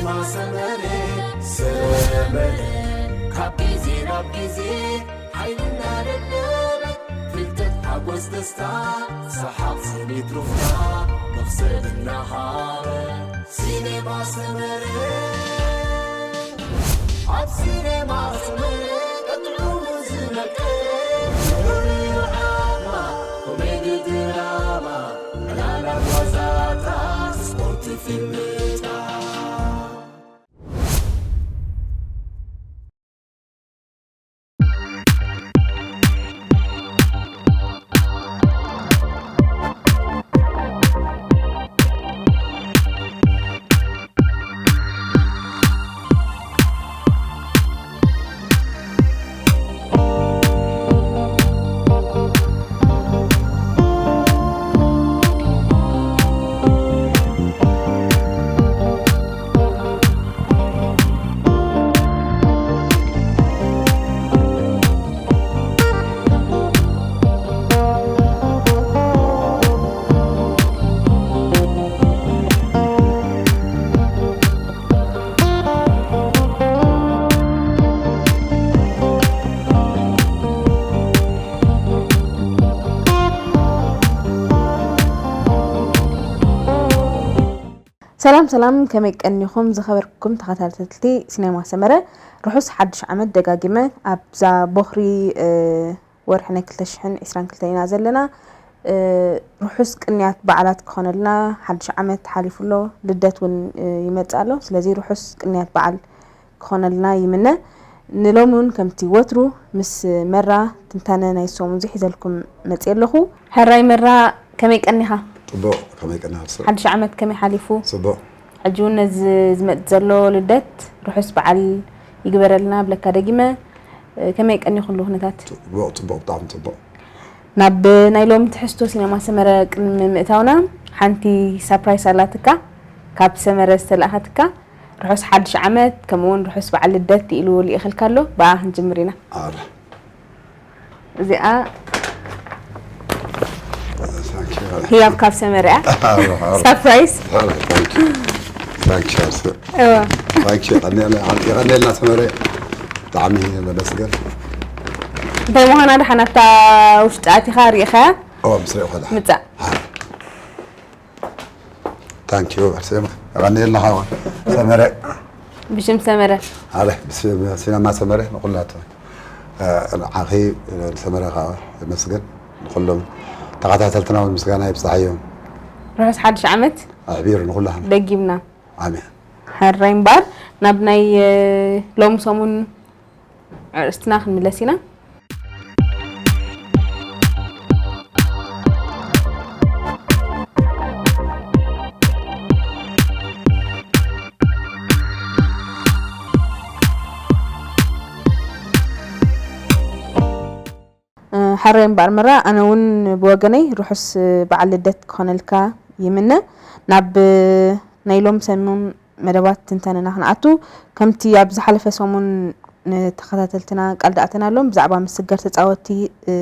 ሰመረ ሰመረ ካብ ግዜ ናብ ግዜ ሓይልና ደደበ ፍልጠት ሓጎስ ደስታ ሰሓቕ ስኒት ሩፍታ መኽሰብ እናሃበ ሲኔማ ሰመረ ኣብ ሲኔማ ሰመረ ቀጥዑ ዝነቀ ኮሜዲ ድራማ ዕላላት ዋዛታት ስፖርት ፊልምታት ሰላም ሰላም፣ ከመይ ቀኒኹም ዝኸበርኩም ተኸታተልቲ ሲኔማ ሰመረ? ርሑስ ሓድሽ ዓመት ደጋጊመ። ኣብዛ ቦኽሪ፣ እ፣ ወርሒ ናይ ክልተ ሽሕን ዕስራን ክልተን ኢና ዘለና። እ፣ ርሑስ ቅንያት በዓላት ክኾነልና፣ ሓድሽ ዓመት ሓሊፉ ኣሎ፣ ልደት እውን፣ እ፣ ይመጽእ ኣሎ። ስለዚ ርሑስ ቅንያት በዓል ክኾነልና ይምነ። ንሎሚ እውን ከምቲ ወትሩ ምስ መራ ትንታነ ናይ ሰሙን እዚ ሒዘልኩም መፅየ ኣለኹ። ሕራይ መራ፣ ከመይ ቀኒኻ? ጽቡቕ፣ ከመይ ቀኒኻ? ብስራሕ። ሓድሽ ዓመት ከመይ ሓሊፉ? ጽቡቕ። ሕጂ እውን ነዚ ዝመጽእ ዘሎ ልደት ርሑስ በዓል ይግበረልና ብለካ ደጊመ። ከመይ ቀኒኹ ኩሉ ኩነታት? ጽቡቕ፣ ጽቡቕ፣ ብጣዕሚ ጽቡቕ። ናብ ናይ ሎሚ ትሕዝቶ ሲነማ ሰመረ ቅድሚ ምእታውና፣ ሓንቲ ሳፕራይስ ኣላትካ፣ ካብ ሰመረ ዝተላእኸትካ። ርሑስ ሓድሽ ዓመት፣ ከምኡ እውን ርሑስ በዓል ልደት ኢሉ ልኢኽልካ ኣሎ። ብኣ ክንጅምር ኢና። ኣረ። እዚኣ ታንኪ ዩ። ህያብ ካብ ሰመረ እያ። ኣረ፣ ኣረ። ሳፕራይዝ። ኣረ፣ ታንኪ ዩ። ታንኪ ዩ፣ ኣርሰ። እወ። ታንኪ ዩ። የቐንየልና፣ የቐንየልና ሰመረ። ብጣዕሚ ነመስገን። እንታይ ምዃና ደሓን ኣብታ ውሽጢ ኣቲኻ ርኢኻያ? እወ፣ ምስ ርኢኹ ደሓን። ምጻእ። ኣረ። ታንኪዩ ኣርሴማ። የቐንየልና ሓዋ ሰመረ። ብሽም ሰመረ። ኣረ፣ ብሽም ሲነማ ሰመረ ንኹላቱ፣ እ፣ ንዓኺ፣ እ፣ ንሰመረ ከዓ የመስግን። ንኹሎም ተኸታተልትና እውን ምስጋና ይብጻሕዮም። ርሑስ ሓድሽ ዓመት። ኣሕቢሩ ንኹላህና። ደጊምና። ኣሜን። ሕራይ እምበኣር፣ ናብ ናይ፣ እ፣ ሎሚ ሰሙን ኣርእስትና ክንምለስ ኢና። እ፣ ሕራይ እምበኣር መራ፣ ኣነ እውን ብወገነይ ርሑስ በዓል ልደት ክኾነልካ ይምነ። ናብ ናይ ሎም ሰሙን መደባት ትንተነና ክንኣቱ፣ ከምቲ ኣብ ዝሓለፈ ሰሙን ንተኸታተልትና ቃል ዝኣተናሎም፣ ብዛዕባ ምስግጋር ተጻወትቲ፣ እ፣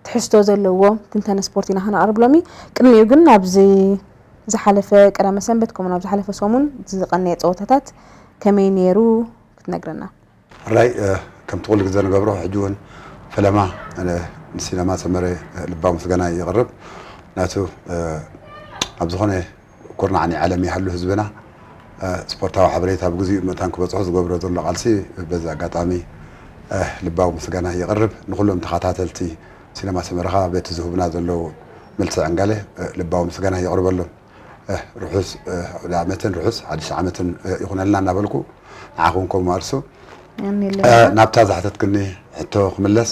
ትሕዝቶ ዘለዎ ትንተነ ስፖርት ኢና ከነቕርብሎም እዩ። ቅድሚኡ ግን ኣብዚ ዝሓለፈ ቀዳመ ሰንበት፣ ከምኡውን ኣብ ዝሓለፈ ሰሙን ዝቐነየ ጸወታታት ከመይ ነይሩ ክትነግረና? ሕራይ፣ እ፣ ከምቲ ኩሉ ግዜ ንገብሮ፣ ሕጂ እውን ፈለማ፣ እ፣ ንሲነማ ሰመረ፣ እ፣ ልባዊ ምስጋና የቕርብ። ናቱ፣ እ፣ ኣብ ዝኾነ ኩርናዕ ናይ ዓለም ይሃሉ ህዝብና፣ እ፣ ስፖርታዊ ሓበሬታ ብግዚኡ ምእንታን ክበጽሑ ዝገብሮ ዘሎ ቃልሲ በዚ ኣጋጣሚ፣ እ፣ ልባዊ ምስጋና የቕርብ። ንኹሎም ተኸታተልቲ ሲነማ ሰመረ ኸኣ በቲ ዝህቡና ዘለዉ መልሲ ዕንጋለ፣ እ፣ ልባዊ ምስጋና የቕርበሎም። እ፣ ርሑስ፣ እ፣ ኣውደ ዓመትን ርሑስ ሓድሽ ዓመትን፣ እ፣ ይኹነልና እናበልኩ ንዓኹም ከምኡ ኣርሱ። ኣሜን። እ፣ ናብታ ዝሓተትክኒ ሕቶ ክምለስ፣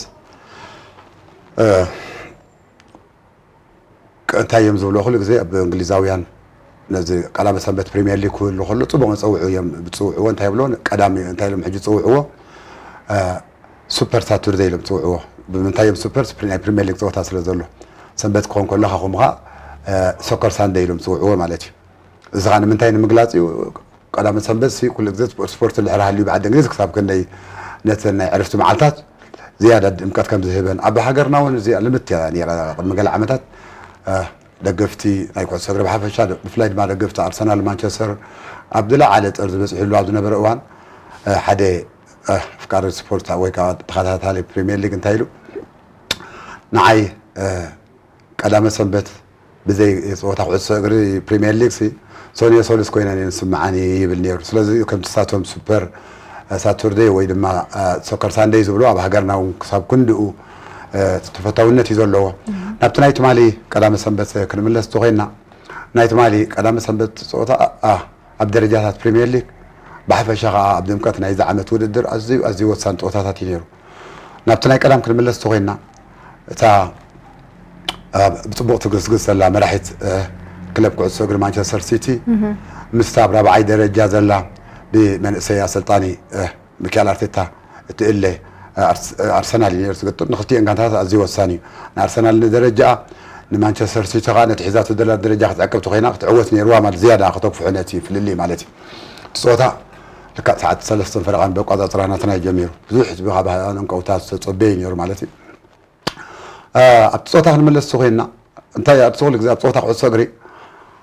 እ፣ ቅ-፣ እንታይ እዮም ዝብልዎ? ኩሉ ግዜ ኣብ እንግሊዛውያን ነዚ ቀዳመ ሰንበት ፕሪምየር ሊግ ክህሉ ከሎ ጽቡቕ መጸውዒ እዮም ዝጽውዕዎ። እንታይ ይብልዎ? ቀዳሚ እንታይ ኢሎም ሕጂ ዝጽውዕዎ? እ፣ ሱፐር ሳቱርደይ ኢሎም ዝጽውዕዎ። ብምንታይ እዮም ሱፐር? ስፕሪ-፣ ናይ ፕሪምየር ሊግ ጸወታ ስለ ዘሎ። ሰንበት ክኸውን ከሎ፣ ካኹም ኸኣ፣ እ፣ ሶከር ሳንደይ ኢሎም ዝጽውዕዎ ማለት እዩ። እዚ ኸኣ ንምንታይ ንምግላጽ እዩ? ቀዳመ ሰንበት ሲ ኩሉ ግዜ ስፖ-፣ ስፖርት እንድሕር ሃልዩ ብዓዲ እንግሊዝ ክሳብ ክንደይ ነተን ናይ ዕረፍቲ መዓልታት ዝያዳ ድምቀት ከም ዝህበን፣ ኣብ ሃገርና እውን እዚኣ ልምድቲ እያ ነይራ ቅድሚ ገለ ዓመታት፣ እ፣ ደገፍቲ ናይ ኩዕሶ እግሪ ብሓፈሻ፣ ብፍላይ ድማ ደገፍቲ ኣርሰናል፣ ማንቸስተር ኣብ ዝለዓለ ጥር ዝበፅሕሉ ኣብ ዝነበረ እዋን፣ እ፣ ሓደ፣ እ፣ ኣፍቃሪ ስፖርት ወይ ከዓ ተኸታታሊ ፕሪምየር ሊግ እንታይ ኢሉ ንዓይ፣ እ፣ ቀዳመ ሰንበት ብዘይ ፀወታ ኩዕሶ እግሪ ፕሪምየር ሊግ ሲ፣ ሰኑየ ሰሉስ ኮይነን እየን ዝስምዓኒ ይብል ነይሩ። ስለዚ ከምቲ ሳቶም ሱፐር ሳቱርደይ ወይ ድማ፣ እ፣ ሶከር ሳንደይ ዝብሎ ኣብ ሃገርና እውን ክሳብ ክንድኡ፣ እ፣ ተፈታውነት እዩ ዘለዎ። ናብቲ ናይ ትማሊ ቀዳመ ሰንበት ክንምለስ እንተኾይንና፣ ናይ ትማሊ ቀዳመ ሰንበት ፀወታ፣ እ፣ ኣብ ደረጃታት ፕሪምየር ሊግ ብሓፈሻ ከዓ ኣብ ድምቀት ናይዚ ዓመት ውድድር ኣዝዩ፣ ኣዝዩ ወሳኒ ፀወታታት እዩ ነይሩ። ናብቲ ናይ ቀዳም ክንምለስ እንተኾይንና፣ እታ፣ እ፣ ብፅቡቕ ትግስግስ ዘላ መራሒት፣ እ፣ ክለብ ኩዕሶ እግሪ ማንቸስተር ሲቲ ምስታ ኣብ ራብዓይ ደረጃ ዘላ ብመንእሰይ ኣሰልጣኒ፣ እ፣ ሚካኤል ኣርቴታ እትእለ፣ እ፣ ኣርስ-፣ እ፣ ኣርሰናል እዩ ነይሩ ዝግጥም። ንክልቲኤን ጋንታታት ኣዝዩ ወሳኒ እዩ። ንኣርሰናል ንደረጃኣ፣ ንማንቸስተር ሲቲ ከዓ ነቲ ሒዛቶ ዘላ ደረጃ ክትዕቅብ ተኾይና ክትዕወት ነይርዋ ማለት ዝያዳ ከተግፍሖ ነቲ ፍልልይ ማለት እዩ። እቲ ፀወታ ልክዕ ሰዓት ሰለስተን ፈረቓን ብኣቋፃፅራ ናትና እዩ ጀሚሩ። ብዙሕ ህዝቢ ካብ ሃንቀውታ ዝተፀበየ እዩ ነይሩ ማለት እዩ። እ፣ ኣብቲ ፀወታ ክንመለስ ተኾይንና፣ እንታይ ኣብቲ ኩሉ ግዜ ኣብ ፀወታ ኩዕሶ እግሪ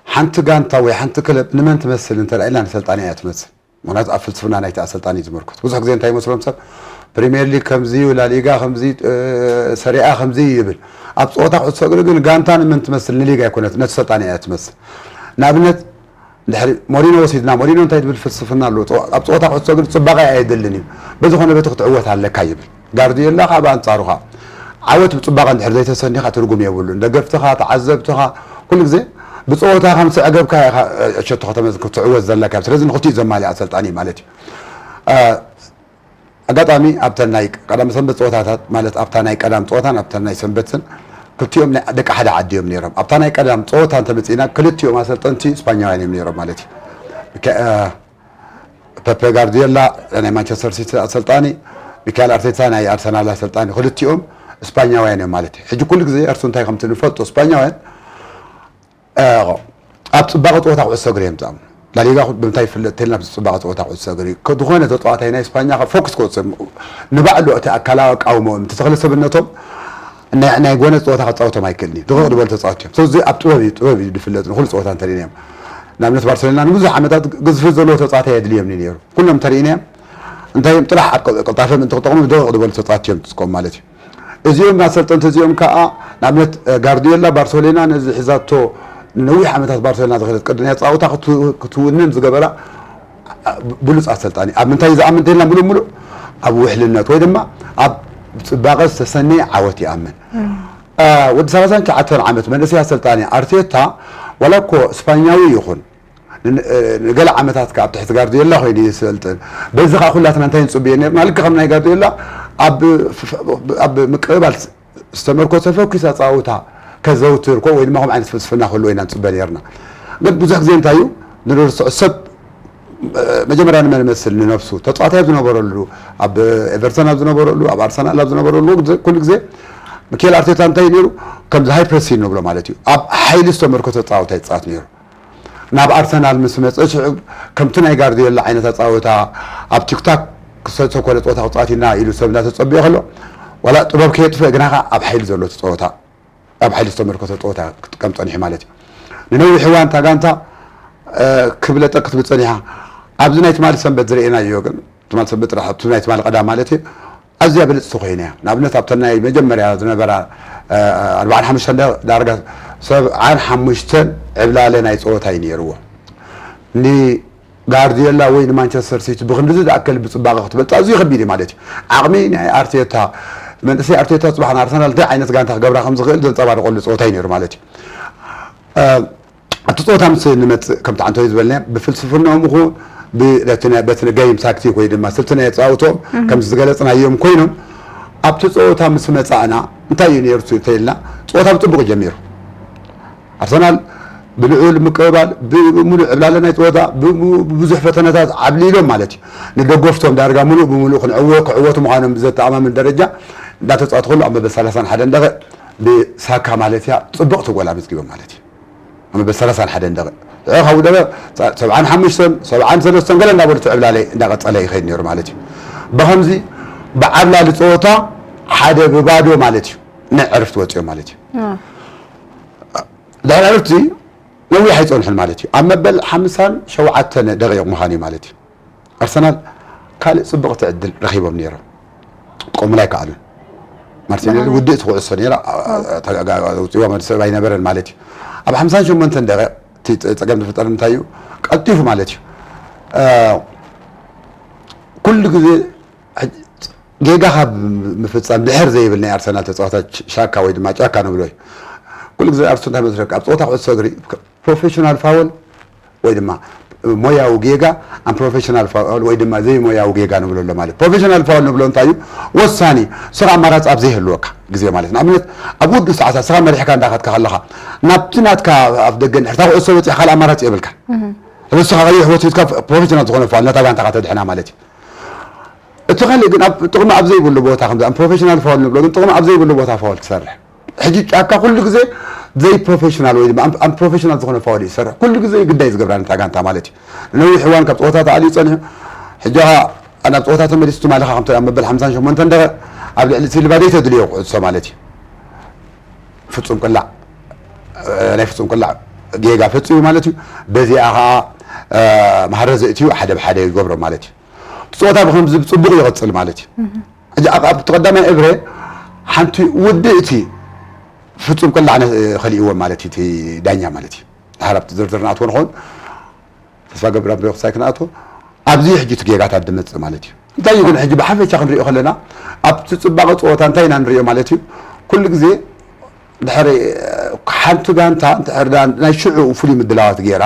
ሓንቲ ጋንታ ወይ ሓንቲ ክለብ ንመን ትመስል እንተ ኢልና ንሰልጣኒ እያ ትመስል። ምክንያቱ ኣብ ፍልስፍና ናይቲ ኣሰልጣኒ እዩ ዝምርኮስ። ብዙሕ ግዜ እንታይ ይመስሎም ሰብ ፕሪምየር ሊግ ከምዚ እዩ፣ ላሊጋ ከምዚ፣ እ፣ ሰሪኣ ከምዚ እዩ ይብል። ኣብ ፀወታ ኩዕሶ እግሪ ግን ጋንታ ንመን ትመስል ንሊግ ኣይኮነት፣ ነቲ ሰልጣኒ እያ ትመስል። ንኣብነት ድሕሪ ሞሪኖ ወሲድና፣ ሞሪኖ እንታይ ዝብል ፍልስፍና ኣለዎ? ፀዋ-፣ ኣብ ፀወታ ኩዕሶ እግሪ ፅባቐ ኣየድልን እዩ፣ በዝኾነ በቲ ክትዕወት ኣለካ ይብል። ጋርዲዮላ ከዓ ብኣንፃሩ ከዓ ዓወት ብፅባቐ እንድሕር ዘይተሰኒኻ ትርጉም የብሉን። ደገፍትኻ፣ ተዓዘብትኻ ኩሉ ግዜ ብፀወታ ከም ዝዕገብካ ኢኻ፣ እ፣ ሸቶ ከተመዝ-፣ ክትዕወት ዘለካ። ስለዚ ንኽልቲኡ ዘማልእ ኣሰልጣኒ ማለት እዩ። እ፣ ኣጋጣሚ ኣብተን ናይ ቀዳም ሰንበት ፀወታታት፣ ማለት ኣብታ ናይ ቀዳም ፀወታን ኣብተን ናይ ሰንበትን ክልቲኦም ናይ ደቂ ሓደ ዓዲ እዮም ነይሮም። ኣብታ ናይ ቀዳም ፀወታ እንተመፂእና ክልቲኦም ኣሰልጠንቲ ስፓኛውያን እዮም ነይሮም ማለት እዩ። ከ-፣ እ፣ ፔፔ ጋርዲዮላ ናይ ማንቸስተር ሲቲ ኣሰልጣኒ፣ ሚካኤል ኣርቴታ ናይ ኣርሰናል ኣሰልጣኒ፣ ክልቲኦም ስፓኛውያን እዮም ማለት እዩ። ሕጂ ኩሉ ግዜ እርሱ እንታይ ከምቲ ንፈልጦ ስፓኛውያን፣ እ፣ ኣብ ፅባቐ ፀወታ ኩዕሶ እግሪ እዮም ዝኣምኑ። ላሊጋ ኩ-፣ ብምንታይ ይፍለጥ ተልና፣ ብፅባቐ ፀወታ ኩዕሶ እግሪ። ከ-፣ ዝኾነ ተፃዋታይ ናይ ስፓኛ ከ-፣ ፎክስ ክወፅእ፣ ንባዕሉ እቲ ኣካላዊ ኣቃውሞኦም፣ እቲ ተኽለ ሰብነቶም ናይ፣ ናይ ጎነ ፀወታ ክፃወቶም ኣይክእልን እዩ። ድቕቕ ዝበሉ ተፃወትቲ እዮም። ስለዚ ኣብ ጥበብ እዩ፣ ጥበብ እዩ ዝፍለጥ ንኩሉ ፀወታ እንተሪእናዮም። ንኣብነት ባርሴሎና ንብዙሕ ዓመታት ግዝፈት ዘለዎ ተፃዋታይ ኣየድልዮም እዩ ነይሩ። ኩሎም እንተሪእናዮም እንታይ እዮም ጥራሕ ኣብ ቅል-፣ ቅልጣፈ ምእንቲ ክጠቕሙ ድቕቕ ዝበሉ ተፃወትቲ እዮም ዝጥቀሙ ማለት እዩ። እዚኦም ኣሰልጠንቲ እዚኦም ከዓ ንኣብነት፣ እ፣ ጋርዲዮላ ባርሴሎና ነዚ ሒዛቶ ንነዊሕ ዓመታት ባርሴሎና ዝኸደት ቅዲ ናይ ኣፃውታ ክት-፣ ክትውንን ዝገበራ፣ እ፣ ብሉፅ ኣሰልጣኒ። ኣብ ምንታይ ዝኣምን እንተኢልና ምሉእ ምሉእ ኣብ ውሕልነት ወይ ድማ ኣብ ፅባቐ ዝተሰነየ ዓወት ይኣምን። እ፣ ወዲ ሰላሳን ትሽዓተን ዓመት መንእሰይ ኣሰልጣኒ ኣርቴታ ዋላ እኮ ስፓኛዊ ይኹን ን-፣ ንገለ ዓመታት ከኣ ኣብ ትሕቲ ጋርዲዮላ ኮይኑ ይሰልጥን። በዚ ከኣ ኩላትና እንታይ ንጽበዮ ነርና? ልክዕ ከም ናይ ጋርዲዮላ ኣብ፣ ኣብ ምቅብባል ዝተመርኮሰ ፈኲስ ኣጻውታ ከዘውትር ኮ-፣ ወይ ድማ ከምኡ ዓይነት ፍልስፍና ክህልዎ ኢና ንጽበ ነርና። ግን ብዙሕ ግዜ እንታይ እዩ ንርሶ-፣ ሰብ መጀመርያ ንመን ይመስል? ንነብሱ። ተጻዋታይ ኣብ ዝነበረሉ፣ ኣብ ኤቨርተን ኣብ ዝነበረሉ፣ ኣብ ኣርሰናል ኣብ ዝነበረሉ ግዜ፣ ኩሉ ግዜ ሚኬል ኣርቴታ እንታይ እዩ ነይሩ? ከምዚ ሃይ ፕሬሲንግ ንብሎ ማለት እዩ። ኣብ ሓይሊ ዝተመርኮሰ ጻወታ ይጻወት ነይሩ። ናብ ኣርሰናል ምስ መጸ ሽዑ ከምቲ ናይ ጋርዲዮላ ዓይነት ኣጻወታ ኣብ ቲክታክ ክሰተኮለ ጸወታ ክጻወት ኢና ኢሉ ሰብ እናተጸበየ ከሎ፣ ዋላ ጥበብ ከየጥፍእ ግና ከኣ ኣብ ሓይሊ ዘሎ ጸወታ፣ ኣብ ሓይሊ ዝተመርኮሰ ጸወታ ክጥቀም ጸኒሑ ማለት እዩ። ንነዊሕ እዋን እታ ጋንታ፣ እ፣ ክብለጠ ክትብል ጸኒሓ። ኣብዚ ናይ ትማሊ ሰንበት ዝረኤናዮ ግን፣ ትማሊ ሰንበት ጥራሕ፣ ኣብቲ ናይ ትማሊ ቀዳም ማለት እዩ፣ ኣዝያ ብልጽቲ ኮይና እያ። ንኣብነት ኣብተን ናይ መጀመርያ ዝነበራ፣ እ፣ ኣርብዓን ሓሙሽተን ዳ-፣ ዳርጋ ሰብዓን ሓሙሽተን ዕብላለ ናይ ጸወታ እዩ ነይርዎ። ንጋርዲዮላ ወይ ንማንቸስተር ሲቲ ብክንድዚ ዝኣክል ብጽባቐ ክትበልጻ ኣዝዩ ከቢድ እዩ ማለት እዩ። ዓቕሚ ናይ ኣርቴታ፣ መንእሰይ ኣርቴታ ጽባሕ ንኣርሰናል እንታይ ዓይነት ጋንታ ክገብራ ከም ዝኽእል ዘንጸባርቐሉ ጸወታ እዩ ነይሩ ማለት እዩ። እ፣ ኣብቲ ጸወታ ምስ ንመጽእ፣ ከምቲ ዓንቶይ ዝበልና፣ ብፍልስፍናኦም ይኹን ብ-፣ በቲ ናይ፣ በቲ ገይም ታክቲክ ወይ ድማ ስልቲ ናይ ኣጻውትኦም እህ። ከምዚ ዝገለጽናዮም ኮይኖም፣ ኣብቲ ጸወታ ምስ መጻእና እንታይ እዩ ነይሩ ተኢልና፣ ጸወታ ብጽቡቕ ጀሚሩ። ኣርሰናል ብልዑል ምቅብባል፣ ብ-፣ ብምሉእ ዕብላለ ናይ ጸወታ፣ ብ-፣ ብ-፣ ብብዙሕ ፈተነታት ዓብሊሎም ማለት እዩ። ንደገፍቶም ዳርጋ ምሉእ ብምሉእ ክንዕወ-፣ ክዕወቱ ምዃኖም ብዘተኣማምን ደረጃ እንዳተጻወቱ ከለዉ፣ ኣብ መበል ሰላሳን ሓደን ደቂቕ ብሳካ ማለት እያ ጽብቕቲ ጎል ኣመዝጊቦም ማለት እዩ። ኣብ መበል ሰላሳን ሓደን ደቂቕ። ሽዑ ካብኡ ደቂቕ ሰብዓን ሓሙሽተን፣ ሰብዓን ሰለስተን ገለ እንዳበሉ እቲ ዕብላለ እንዳቐጸለ ይኸይድ ነይሩ ማለት እዩ። ብኸምዚ ብዓብላሊ ጸወታ ሓደ ብባዶ ማለት እዩ። ንዕርፍቲ ወጺኦም ማለት እዩ። እ። ድሕሪ ዕረፍቲ ነዊሕ ኣይጸንሑን ማለት እዩ። ኣብ መበል ሓምሳን ሸውዓተን ደቂቕ ምዃኑ እዩ ማለት እዩ። ኣርሰናል ካልእ ጽብቕቲ ዕድል ረኺቦም ነይሮም። ክጥቀሙላ ኣይከኣሉን። ማርቲኔሊ ውድእቲ ኩዕሶ ነይራ፣ ኣ-፣ ኣ-፣ ተጋ-፣ ጋ-፣ ጋ-፣ ውጽዋ መድ ሰብ ኣይነበረን ማለት እዩ። ኣብ ሓምሳን ሸሞንተን ደቂቕ እቲ ጸ-፣ ጸገም ዝፈጠረ እንታይ እዩ? ቀልጢፉ ማለት እዩ። እ፣ ኩሉ ግዜ ሕጅ-፣ ጌጋ ካብ ምፍጻም ድሕር ዘይብል ናይ ኣርሰናል ተጻዋታይ ቻካ ወይ ድማ ጫካ ንብሎ እዩ። ኩሉ ግዜ ኣርሱ እንታይ መስለካ? ኣብ ጸወታ ኩዕሶ እግሪ ፕሮፌሽናል ፋውል ወይ ድማ ሞያዊ ጌጋ፣ ኣን ፕሮፌሽናል ፋውል ወይ ድማ ዘይሞያዊ ጌጋ ንብሎ ኣሎ ማለት። ፕሮፌሽናል ፋውል ንብሎ እንታይ እዩ? ወሳኒ፣ ስኻ ኣማራጺ ኣብ ዘይህልወካ ግዜ ማለት። ንኣብነት፣ ኣብ ውዱእ ሰዓታት ስኻ መሪሕካ እንዳኸድካ ከለኻ፣ ናብቲ ናትካ ኣፍ ደገ እንድሕር እታ ኩዕሶ በጺሕ ካልእ ኣማራጺ የብልካ። እህ። ንስኻ ቀይሕ ወሲድካ ፕሮፌሽናል ዝኾነ ፋውል ነታ ጋንታኻ ተድሕና ማለት እዩ። እቲ ካልእ ግን ኣብ ጥቕሚ ኣብ ዘይብሉ ቦታ፣ ከምዚ ኣብ ፕሮፌሽናል ፋውል ንብሎ፣ ግን ጥቕሚ ኣብ ዘይብሉ ቦታ ፋውል ትሰርሕ። ሕጂ ጫካ ኩሉ ግዜ ዘይ ፕሮፌሽናል ወይ ድማ ኣን-፣ ኣን ፕሮፌሽናል ዝኾነ ፋውል እዩ ዝሰርሕ። ኩሉ ግዜ ግዳይ ዝገብራ ነታ ጋንታ ማለት እዩ። ንነዊሕ እዋን ካብ ጸወታ ተኣልዩ ጸኒሑ። ሕጂ ኸኣ ናብ ጸወታ ተመሊሱ ትማሊ ኸኣ ከምቲ ኣብ መበል ሓምሳን ሸሞንተን ደቂቕ ኣብ ልዕሊ ሲልቫ ዘይተድልዮ ኩዕሶ ማለት እዩ። ፍጹም ቅላዕ፣ እ፣ ናይ ፍጹም ቅላዕ ጌጋ ፈጺሙ ማለት እዩ። በዚኣ ኸኣ፣ እ፣ ማህረዘ እትዩ ሓደ ብሓደ ይገብሮ ማለት እዩ። እቲ ጸወታ ብኸምዚ ብጽቡቕ ይቕጽል ማለት እዩ። እህ። ሕጂ ኣብ፣ ኣብቲ ቀዳማይ እብረ ሓንቲ ውድእቲ ፍጹም ቅላዕ ነ-፣ ከሊእዎ ማለት እዩ እቲ ዳኛ ማለት እዩ። ድሓር ኣብቲ ዝርዝር ንኣትዎ ንኸውን፣ ተስፋ ገብረ ኣብ ክሳይ ክንኣትዎ፣ ኣብዚ ሕጂ እቲ ጌጋታት ዝመጽእ ማለት እዩ። እንታይ እዩ ግን ሕጂ ብሓፈሻ ክንሪኦ ከለና፣ ኣብቲ ጽባቐ ጸወታ እንታይ ኢና ንሪኦ ማለት እዩ? ኩሉ ግዜ ድሕሪ፣ እ፣ ሓንቲ ጋንታ እንድሕር ደኣ ናይ ሽዑ ፍሉይ ምድላዋት ገይራ፣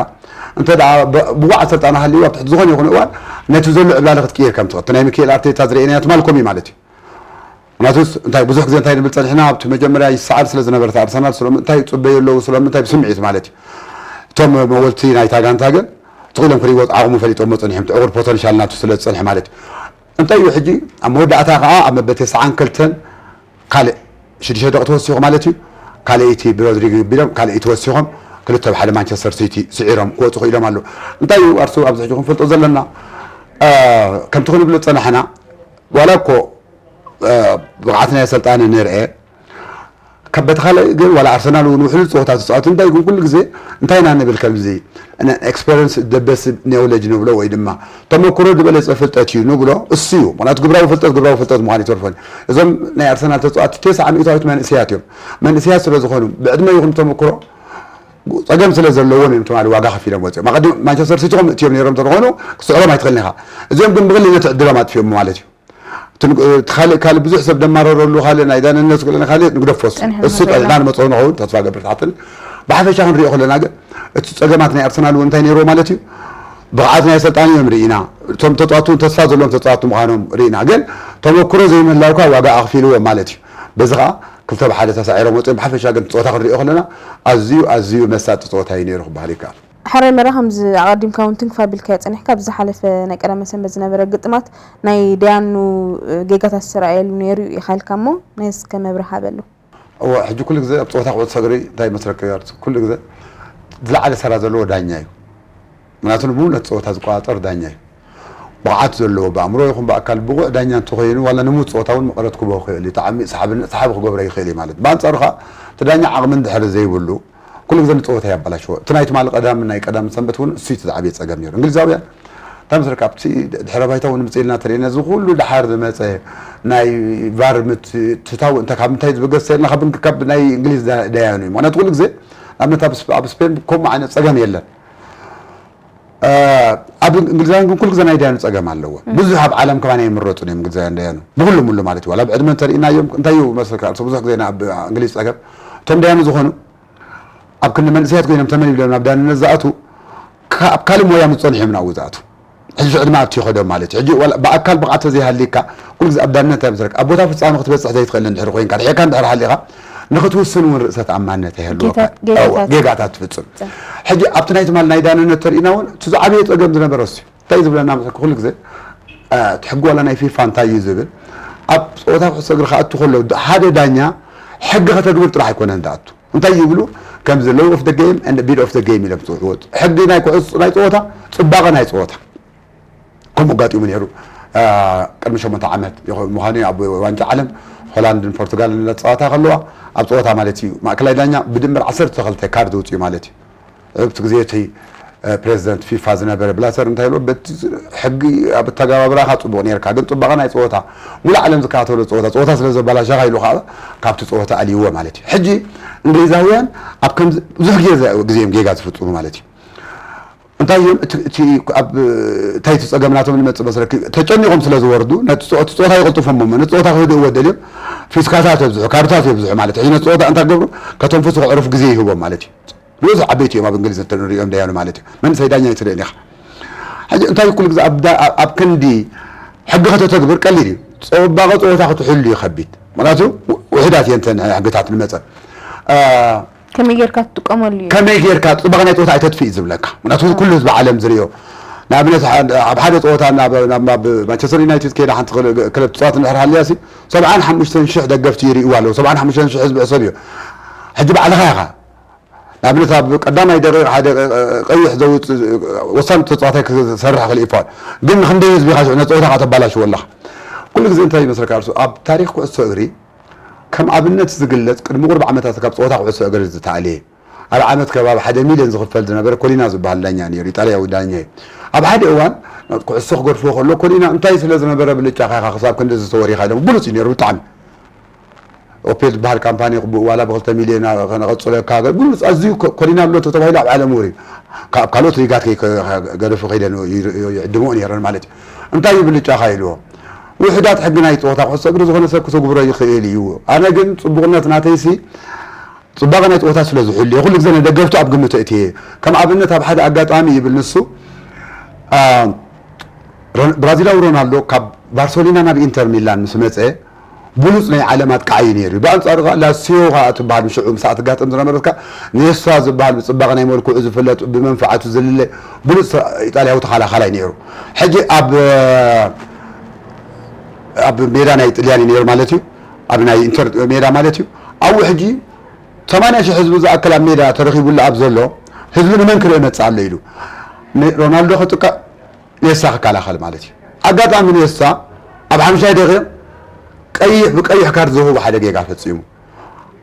እንተ ደኣ ብ-፣ ብቑዕ ኣሰልጣኒ ሃልይዋ ኣብ ትሕቲ ዝኾነ ይኹን እዋን ነቲ ዘሎ ዕብላሊ ክትቅይር ከም ትኽእል። እቲ ናይ ሚካኤል ኣርቴታ ዝረኣናዮ ትማል ከምኡ እዩ ማለት እዩ። ምኽንያቱስ እንታይ ብዙሕ ግዜ እንታይ ንብል ጸኒሕና፣ ኣብቲ መጀመርያ ይሰዓር ስለ ዝነበረ እቲ ኣርሰናል ስለምንታይ ይጽበዩ ኣለዉ፣ ስለምንታይ ብስምዒት ማለት እዩ። እቶም መወልቲ ናይታ ጋንታ ግን ትኽኢሎም ክርእይዎ ዓቕሙ ፈሊጦሞ ጸኒሖም፣ እቲ ዕቑር ፖተንሻል ናቱ ስለ ዝጸንሐ ማለት እዩ። እንታይ እዩ ሕጂ ኣብ መወዳእታ ከኣ ኣብ መበል ተስዓን ክልተን ካልእ ሽዱሽተ ደቂ ተወሲኹ ማለት እዩ። ካልኣይቲ ብሮድሪጎ ቢሎም ካልኣይቲ ወሲኾም ክልተ ብሓደ ማንቸስተር ሲቲ ስዒሮም ክወፁ ክኢሎም ኣለዉ። እንታይ እዩ ኣርሱ ኣብዚ ሕጂ ክንፈልጦ ዘለና? እ፣ ከምቲ ክንብሎ ዝጸናሕና ዋላ እኮ፣ እ፣ ብቕዓት ናይ ኣሰልጣኒ ንርኤ፣ ካብ በቲ ካልእ ግን ዋላ ኣርሰናል እውን ውሕሉል ጸወታ ዝጻወት እንታይ ግን ኩሉ ግዜ እንታይ ኢና ንብል ከምዚ ነ-፣ ኤክስፐሪንስ ደ ቤስት ኔውለጅ ንብሎ ወይ ድማ ተመክሮ ዝበለጸ ፍልጠት እዩ ንብሎ እሱ እዩ። ምኽንያቱ ግብራዊ ፍልጠት ግብራዊ ፍልጠት ምዃኑ ይተርፎን። እዞም ናይ ኣርሰናል ተጻዋቲ ተስዓ ሚእታዊት መንእሰያት እዮም። መንእሰያት ስለ ዝኾኑ ብዕድመ ይኹን ብተመክሮ ጸገም ስለ ዘለዎም እዮም ትማሊ ዋጋ ከፊሎም ወጺኦም። ኣቐዲም ማንቸስተር ሲቲ ከም እትዮም ነይሮም እንተኾኑ ክስዕሮም ኣይትኽእልን ኢኻ። እዚኦም ግን ብቕሊነት ዕድሎም ኣጥፊኦም ማለት እዩ። እቲ ንግ-፣ እቲ ካልእ፣ ካልእ ብዙሕ ሰብ ደማረረሉ ካልእ ናይ ዳንነት ገለ ካልእ ንግደፎ እሱ። ጸኒሑ እሱ ንኽእል ጥዕና ኢና። ንመጽኦ ንኸውን ተስፋ ገብር ትሓትን። ብሓፈሻ ክንሪኦ ከለና ግን እቲ ጸገማት ናይ ኣርሰናል እውን እንታይ ነይርዎ ማለት እዩ? ብቕዓት ናይ ኣሰልጣኒ እዮም ርኢና። እቶም ተጻወቱ ተስፋ ዘለዎም ተጻወቱ ምዃኖም ርኢና። ግን ተመክሮ ዘይምህላውካ ዋጋ ኣኽፊልዎም ማለት እዩ። በዚ ኸኣ ክልተ ብሓደ ተሳዒሮም ወጺኦም። ብሓፈሻ ግን ጸወታ ክንሪኦ ከለና ኣዝዩ፣ ኣዝዩ መሳጢ ጸወታ እዩ ነይሩ ክበሃል ይከኣል። ሕራይ መራ፣ ከምዚ ኣቐዲምካ እውን ትንክፍ ኣቢልካዮ ጸኒሕካ፣ ኣብ ዝሓለፈ ናይ ቀዳመ ሰንበት ዝነበረ ግጥማት ናይ ደያኑ ጌጋታት ዝተራእየሉ ነይሩ ኢኻ ኢልካ እሞ፣ ናይ እስከ መብርሂ ሃበሉ። እወ፣ ሕጂ ኩሉ ግዜ ኣብ ጸወታ ኩዕሶ እግሪ እንታይ ይመስለካ ያርስ፣ ኩሉ ግዜ ዝለዓለ ሰራ ዘለዎ ዳኛ እዩ። ምክንያቱ ንብሙሉ ነቲ ጸወታ ዝቆጻጸር ዳኛ እዩ። ብቕዓት ዘለዎ፣ ብኣእምሮ ይኹን ብኣካል ብቑዕ ዳኛ እንተኾይኑ፣ ዋላ ንሙት ጸወታ እውን መቐረት ክህቦ ይኽእል እዩ። ጣዕሚ ሰሓብን-፣ ሰሓቢ ክገብሮ ይኽእል እዩ ማለት። ብኣንጻሩ ኸኣ፣ እቲ ዳኛ ዓቕሚ እንድሕር ዘይብሉ፣ ኩሉ ግዜ ንጸወታ የባላሽዎ። እቲ ናይ ትማሊ ቀዳም፣ ናይ ቀዳም ሰንበት እውን እሱ እዩ እቲ ዝዓበየ ጸገም ነይሩ። እንግሊዛውያን እንታይ መስለካ፣ ኣብቲ ድሕረ ባይታ እውን ምጽእ ኢልና ተሪእና፣ እዚ ኩሉ ደሓር ዝመጸ ናይ ቫር ምት-፣ ትታው እንተ ካብ ምንታይ ዝብገስ ተሪእና፣ ካብ፣ ካብ ናይ እንግሊዝ ዳ-፣ ዳያኑ እዩ። ምኽንያቱ ኩሉ ግዜ፣ ንኣብነት ኣብ ስፕ-፣ ኣብ ስፔን ከምኡ ዓይነት ጸገም የለን። እ፣ ኣብ እንግሊዛውያን ግን ኩሉ ግዜ ናይ ዳያኑ ጸገም ኣለዎ። እም። ብዙሕ ኣብ ዓለም ከማን ኣይምረጹን እዮም እንግሊዛውያን ዳያኑ። ብኹሉ ሙሉ ማለት እዩ። ዋላ ብዕድመ እንተሪእናዮም፣ እንታይ እዩ መስለካ፣ እሱ ብዙሕ ግዜ ናብ እንግሊዝ ጸገም። እቶም ዳያኑ ዝኾኑ፣ ኣብ ክንዲ መንእሰያት ኮይኖም ተመን ኢሎም ናብ ዳንነት ዝኣትዉ፣ ካ-፣ ኣብ ካልእ ሞያ ምስ ጸንሑ እዮም ናብኡ ዝኣትዉ። ሕጂ ዕድመ ኣብቲ ይኸዶም ማለት እዩ። ሕጂ ዋላ ብኣካል ብቕዓት ተዘይሃልይካ፣ ኩሉ ግዜ ኣብ ዳንነት እንታይ መስለካ፣ ኣብ ቦታ ፍጻመ ክትበጽሕ ዘይትኽእል እንድሕር ኮይንካ፣ ርሒቕካ እንድሕር ሃሊኻ፣ ንኽትውስን እውን ርእሰ ተኣማንነት ኣይህልወካ። ጌታ-፣ ጌጋታት። እወ፣ ጌጋታት ትፍጽም። ጸ- ሕጂ ኣብቲ ናይ ትማል ናይ ዳንነት ተርእና እውን፣ እቲ ዝዓበየ ጸገም ዝነበረ እሱ እዩ። እንታይ ዝብለና መስለካ፣ ኩሉ ግዜ፣ እ፣ እቲ ሕጊ ዋላ ናይ ፊፋ እንታይ እዩ ዝብል፣ ኣብ ጸወታ ኩዕሶ እግሪ ክኣቱ ከሎ፣ ድ-፣ ሓደ ዳኛ ሕጊ ከተግብር ጥራሕ ኣይኮነን ዝኣቱ። እንታይ ይብሉ? ከምዚ ሎው ኦፍ ደ ጌም ኤንድ ቢድ ኦፍ ደ ጌም ኢሎም ዝጽውዕዎ። ሕጊ ናይ ኩዕሶ፣ ናይ ጸወታ፣ ጽባቐ ናይ ጸወታ። ከምኡ ኣጋጢሙ ነይሩ። እ፣ ቅድሚ ሸሞንተ ዓመት ይኸ-፣ ምዃኑ እዩ፣ ኣብ ዋንጫ ዓለም ሆላንድን ፖርቱጋልን እናተፃወታ ከለዋ ኣብ ፀወታ ማለት እዩ ማእከላይ ዳኛ ብድምር ዓሰርተ ክልተ ካርድ ውፅኡ ማለት እዩ። ኣብቲ ግዜ እቲ ፕሬዚደንት ፊፋ ዝነበረ ብላተር እንታይ ኢሉ፣ በቲ ሕጊ ኣብ ኣተገባብራኻ ፅቡቕ ነርካ፣ ግን ፅባቐ ናይ ፀወታ ሙሉእ ዓለም ዝከታተሎ ፀወታ ፀወታ ስለ ዘበላሸኻ ኢሉ ከዓ ካብቲ ፀወታ ኣልይዎ ማለት እዩ። ሕጂ እንግሊዛውያን ኣብ ከም ብዙሕ ግዜ ግዜም ጌጋ ዝፍፅሙ ማለት እዩ። እንታይ እዮም እቲ ኣብ እንታይ እቲ ፀገም ናቶም ዝመፅእ መስለክ፣ ተጨኒቖም ስለ ዝወርዱ ነቲ ፀወታ ይቕልጥፎም እሞ ነቲ ፀወታ ክህድእዎ ደልዮም ፊስካታት የብዝሑ፣ ካርታት የብዝሑ ማለት እዩ። ነቲ ፀወታ እንታይ ገብሩ፣ ከተንፍሱ ክዕርፉ ግዜ ይህቦም ማለት እዩ። ብዙሕ ዓበይቲ እዮም ኣብ እንግሊዝ እንተንሪኦም ደያኑ ማለት እዩ። መንእሰይ ዳኛ ኣይትርእን ኢኻ። ሕጂ እንታይ ኩሉ ግዜ ኣብ ክንዲ ሕጊ ከተተግብር ቀሊል እዩ። ፅባቐ ፀወታ ክትሕሉ እዩ ከቢድ። ምክንያቱ ውሕዳት እየን እተን ሕግታት ንመፀን ከመይ ጌርካ ትጥቀመሉ እዩ። ከመይ ጌርካ ፅባቐ ናይ ፀወታ ኣይተጥፍእ እዩ ዝብለካ። ምክንያቱ ኩሉ ህዝቢ ዓለም ዝርእዮ። ንኣብነት ኣብ ሓደ ፀወታ ናብ ማንቸስተር ዩናይትድ ከይዳ ሓንቲ ክለብ ትፃወት እንድሕር ሃልያ ሲ ሰብዓን ሓሙሽተን ሽሕ ደገፍቲ ይርእይዋ ኣለዉ። ሰብዓን ሓሙሽተን ሽሕ ህዝቢ ሕሰብ እዩ። ሕጂ ባዕልኻ ኢኻ ንኣብነት ኣብ ቀዳማይ ደቂቕ ሓደ ቀይሕ ዘውፅእ ወሳኒ ተፃዋታይ ክሰርሕ ክእል ይፋል። ግን ንክንደይ ህዝቢ ኢኻ ሽዑ ነቲ ፀወታ ከዓ ተባላሽዎ ኣለኻ። ኩሉ ግዜ እንታይ ይመስለካ እርሱ ኣብ ታሪክ ኩዕሶ እግሪ ከም ኣብነት ዝግለፅ ቅድሚ ቁሩብ ዓመታት ካብ ፀወታ ኩዕሶ እግሪ ዝተኣልየ ኣብ ዓመት ከባቢ ሓደ ሚልዮን ዝኽፈል ዝነበረ ኮሊና ዝበሃል ዳኛ ነይሩ፣ ኢጣልያዊ ዳኛ እዩ። ኣብ ሓደ እዋን ኩዕሶ ክገድፍዎ ከሎ ኮሊና እንታይ ስለ ዝነበረ ብልጫ ኢኻ ክሳብ ክንድዚ ዝተወሪኻ ኢሎም ብሉፅ እዩ ነይሩ ብጣዕሚ። ኦፔል ዝበሃል ካምፓኒ ብኡ ዋላ ብክልተ ሚልዮን ከነቐፅለካ ገ- ብሉፅ ኣዝዩ ኮ- ኮሊና ኣሎ ተተባሂሉ ኣብ ዓለም ወሪ ካብ ካልኦት ሊጋት ከይ- ከ- ገደፉ ከይደን ይ- ይ- ይዕድምኦ ነይረን ማለት እዩ። እንታይ እዩ ብልጫኻ ኢልዎ። ውሕዳት ሕጊ ናይ ፀወታ ኩዕሶ እግሪ ዝኾነ ሰብ ክተግብሮ ይኽእል እዩ። ኣነ ግን ፅቡቕነት ናተይሲ ፅባቐ ናይ ፀወታ ስለ ዝሕሉ እየ። ኩሉ ግዜ ንደገፍቱ ኣብ ግምት እየ። ከም ኣብነት ኣብ ሓደ ኣጋጣሚ ይብል ንሱ አ፣ ሮ- ብራዚላዊ ሮናልዶ ካብ ባርሰሎና ናብ ኢንተር ሚላን ምስ መፀ ብሉፅ ናይ ዓለም ኣጥቃዓይ እዩ ነይሩ። ብኣንፃሩ ከዓ ላሲዮ ከዓ ትበሃል ምሽዑ ምሳዕ ትጋጠም ዝነበረት ከዓ ኔሳ ዝበሃል ብፅባቐ ናይ መልክዑ ዝፍለጥ ብመንፈዓቱ ዝልለ ብሉፅ ኢጣልያዊ ተኸላኻላይ ነይሩ። ሕጂ ኣብ ኣብ ሜዳ ናይ ጥልያን እዩ ነይሩ ማለት እዩ። ኣብ ናይ ኢንተር ሜዳ ማለት እዩ። ኣብኡ ሕጂ ሰማንያ ሽሕ ህዝቢ ዝኣክል ኣብ ሜዳ ተረኺቡሉ ኣብ ዘሎ ህዝቢ ንመን ክርኢ መፅእ ኣሎ ኢሉ ሮናልዶ ከጥቃ ኔሳ ክከላኸል ማለት እዩ። ኣጋጣሚ ኔሳ ኣብ ሓምሻይ ደቂቕ ቀይሕ ብቀይሕ ካርድ ዝህቡ ሓደ ጌጋ ፈፂሙ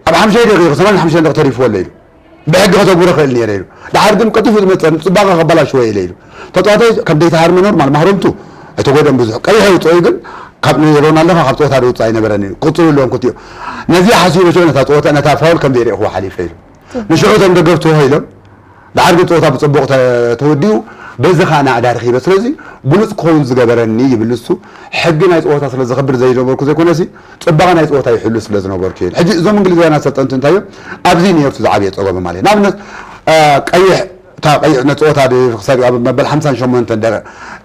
ኣብ ሓምሻይ ደቂቕ ሰማንያ ሓሙሽተ ደቂቕ ተሪፍዎ ኣሎ ኢሉ ብሕጊ ከተግብሮ ክእል ነይረ ኢሉ። ድሓር ግን ቀልጢፉ ዝመፀ ፅባቐ ከበላሽዎ ኢለ ኢሉ። ተፃዋታይ ከም ደይተሃርመ ኖርማል ማህረምቱ ኣይተጎደን ብዙሕ ቀይሕ የውፅኦ እዩ ግን ካብ ሮናልዶ ካብ ፀወታ ዝውፅእ ኣይነበረን እዩ። ቅፅሉ ኣለዎም ክልቲኦም። ነዚኣ ሓሲበ ሽዑ ነታ ፀወታ ነታ ፋውል ከም ዘይረእኽዎ ሓሊፈ ኢሉ። ንሽዑ እቶም ደገፍቲ ሆ ኢሎም ድሓር ግን ፀወታ ብፅቡቕ ተወዲኡ በዚ ከዓ ናዕዳ ረኺበ። ስለዚ ብሉፅ ክኸውን ዝገበረኒ ይብል ንሱ። ሕጊ ናይ ፀወታ ስለ ዘኽብር ዘይነበርኩ ዘይኮነሲ ፅባቐ ናይ ፀወታ ይሕሉ ስለ ዝነበርኩ እየ። ሕጂ እዞም እንግሊዛውያን ኣሰልጠንቲ እንታይ እዮም ኣብዚ ነይሩ እቲ ዝዓበየ ፀገሙ ማለት እዩ። ንኣብነት ቀይሕ እታ ቀይሕ ነቲ ፀወታ ክሳብ ኣብ መበል ሓምሳን ሸሞንተን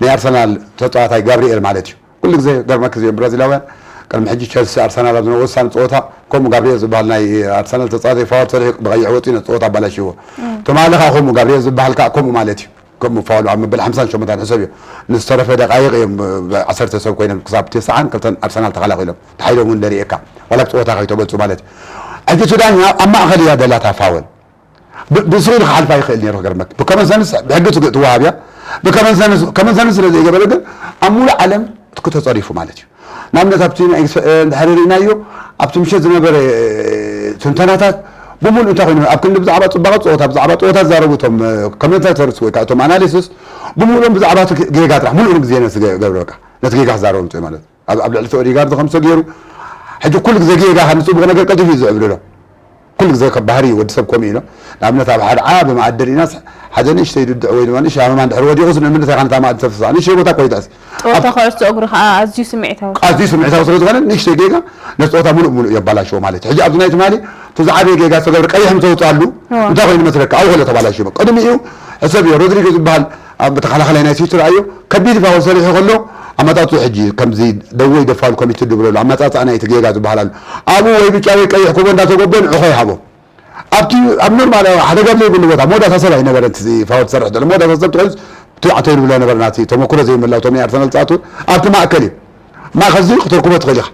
ናይ ኣርሰናል ተፃዋታይ ጋብሪኤል ማለት እዩ። ኩሉ ግዜ ገርመክ እዚኦም ብራዚላውያን ቅድሚ ሕጂ ቸልሲ ኣርሰናል ኣብ ዝነበረ ወሳኒ ፀወታ ከምኡ ጋብሪኤል ዝበሃል ናይ ኣርሰናል ተፃዋታይ ፋውል ሰሪሑ ብቀይሕ ወፂኡ ነቲ ፀወታ ኣባላሽዎ። ትማሊ ከዓ ከምኡ ጋብሪኤል ዝበሃል ከዓ ከምኡ ማለት እዩ። ከምኡ ፋውል ኣብ መበል ሓምሳን ሸሞንተን ሕሰብ እዩ። ንዝተረፈ ደቃይቕ እዮም ዓሰርተ ሰብ ኮይኖም ክሳብ ተስዓን ክልተን ኣርሰናል ተኸላኺሎም ተሓይሎም እውን ደሪኤካ ዋላ ብፀወታ ከይተበልፁ ማለት እዩ። ሕጂ እቲ ዳኛ ኣብ ማእኸል እያ ደላታ ፋውል ብስሩ ኢሉ ክሓልፋ ይኽእል ነይሩ ክገርመክ ብከመን ሰንስ ብሕጊ ትወሃብ እያ። ብከመን ሰንስ ስለ ዘይገበረ ግን ኣብ ሙሉእ ዓለም ትኩ ተፀሪፉ ማለት እዩ። ንኣብነት ኣብቲ እንድሕር ርኢናዮ ኣብቲ ምሸት ዝነበረ ትንተናታት ብምሉእ እንታይ ኮይኑ ኣብ ክንዲ ብዛዕባ ፅባቐ ፀወታ ብዛዕባ ፀወታ ዝዛረቡ እቶም ኮሜንታተርስ ወይ ከዓ እቶም ኣናሊስስ ብምሉኦም ብዛዕባ ጌጋ ጥራሕ ሙሉእ ግዜ ነቲ ገብረካ ነቲ ጌጋ ክዛረቡ ምፅኡ ማለት ኣብ ልዕሊ ኦዲጋርድ ከምሰ ገይሩ ሕጂ ኩሉ ግዜ ጌጋ ካብ ንፅቡቕ ነገር ቀልጢፉ እዩ ዝዕብልሎ። ኩሉ ግዜ ካብ ባህሪ ወዲ ሰብ ከምኡ ኢሎ ንኣብነት ኣብ ሓደ ዓቢ መኣዲ ርኢናስ ሓደ ንእሽተይ ድድዕ ወይ ድማ ንእሽተይ ሃመማ እንድሕር ወዲቑስ ንምንታይ ኢኻ ነታ መኣዲ ተፍስሳ ንእሽተይ ቦታ ኮይዳስ ፀወታ ኩዕሶ እግሪ ከዓ ኣዝዩ ስምዒታዊ ኣዝዩ ስምዒታዊ ስለ ዝኾነ ንእሽተይ ጌጋ ነቲ ፀወታ ሙሉእ ሙሉእ የባላሽዎ ማለት እዩ። ሕጂ ኣብዚ ናይ ትማሊ እቲ ዝዓበየ ጌጋ ዝተገብረ ቀይሕ ምተውፅኣሉ እንታይ ኮይኑ መስለካ ኣብኡ ከሎ ተባላሽዎ ቅድሚኡ ሕሰብ እዩ ሮድሪጎ ዝበሃል ኣብ ተኸላኸላይ ናይ ሲቲ ረኣዮ ከቢድ ፋውል ሰሪሑ ከሎ ኣመጣፅኡ ሕጂ ከምዚ ደወይ ደፋሉ ኮሚትድ ይብለሉ ኣመፃፅኣ ናይቲ ጌጋ ዝበሃል ኣሎ ኣብኡ ወይ ብጫ ወይ ቀይሕ ክቦ እንዳተጎበ ንዕኾ ይሃቦ ኣብቲ ኣብ ኖርማል ሓደጋ ዘይብሉ ቦታ መወዳእታ ሰብ ኣይነበረን እቲ ፋውል ዝሰርሕ ዘሎ መወዳእታ ሰብ ትኾይኑስ ትባዕቶ ይብሎ ነበረ ናቲ ተመክሮ ዘይመላ እቶም ናይ ኣርሰናል ፃቱ ኣብቲ ማእከል እዩ ማእከል እዚ ክትረክቦ ትኽእል ኢኻ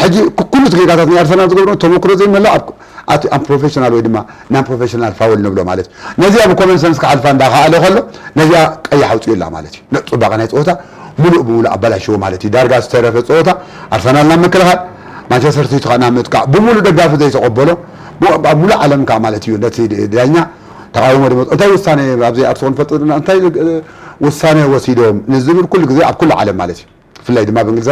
ሕጂ ኩሉ እቲ ጌጋታት ናይ ኣርሰናል ዝገብሮ ተመክሮ ዘይመላ ኣብ ኣቲ ኣን ፕሮፌሽናል ወይ ድማ ናን ፕሮፌሽናል ፋውል ንብሎ ማለት እዩ። ነዚኣ ብኮመን ሰንስ ክሓልፋ እንዳኸኣለ ከሎ ነዚኣ ቀይሕ ኣውፅኡላ ማለት እዩ። ጽባቐ ናይ ፀወታ ሙሉእ ብሙሉእ ኣበላሽዎ ማለት እዩ። ዳርጋ ዝተረፈ ፀወታ ኣርሰናል ናብ ምክልኻል ማንቸስተር ሲቲ ከኣ ናብ ምጥቃዕ ብሙሉእ ደጋፊ ዘይተቐበሎ፣ ብ-፣ ኣብ ሙሉእ ዓለም ከኣ ማለት እዩ፣ ነቲ ዳኛ ተቓውሞ ድመጽ-፣ እንታይ ውሳነ ኣብዚ ኣርሰ ክንፈልጥ ኣለና፣ እንታይ ውሳነ ወሲዶም ንዝብል ኩሉ ግዜ ኣብ ኩሉ ዓለም ማለት እዩ። ብፍላይ ድማ ኣብ እንግሊዝ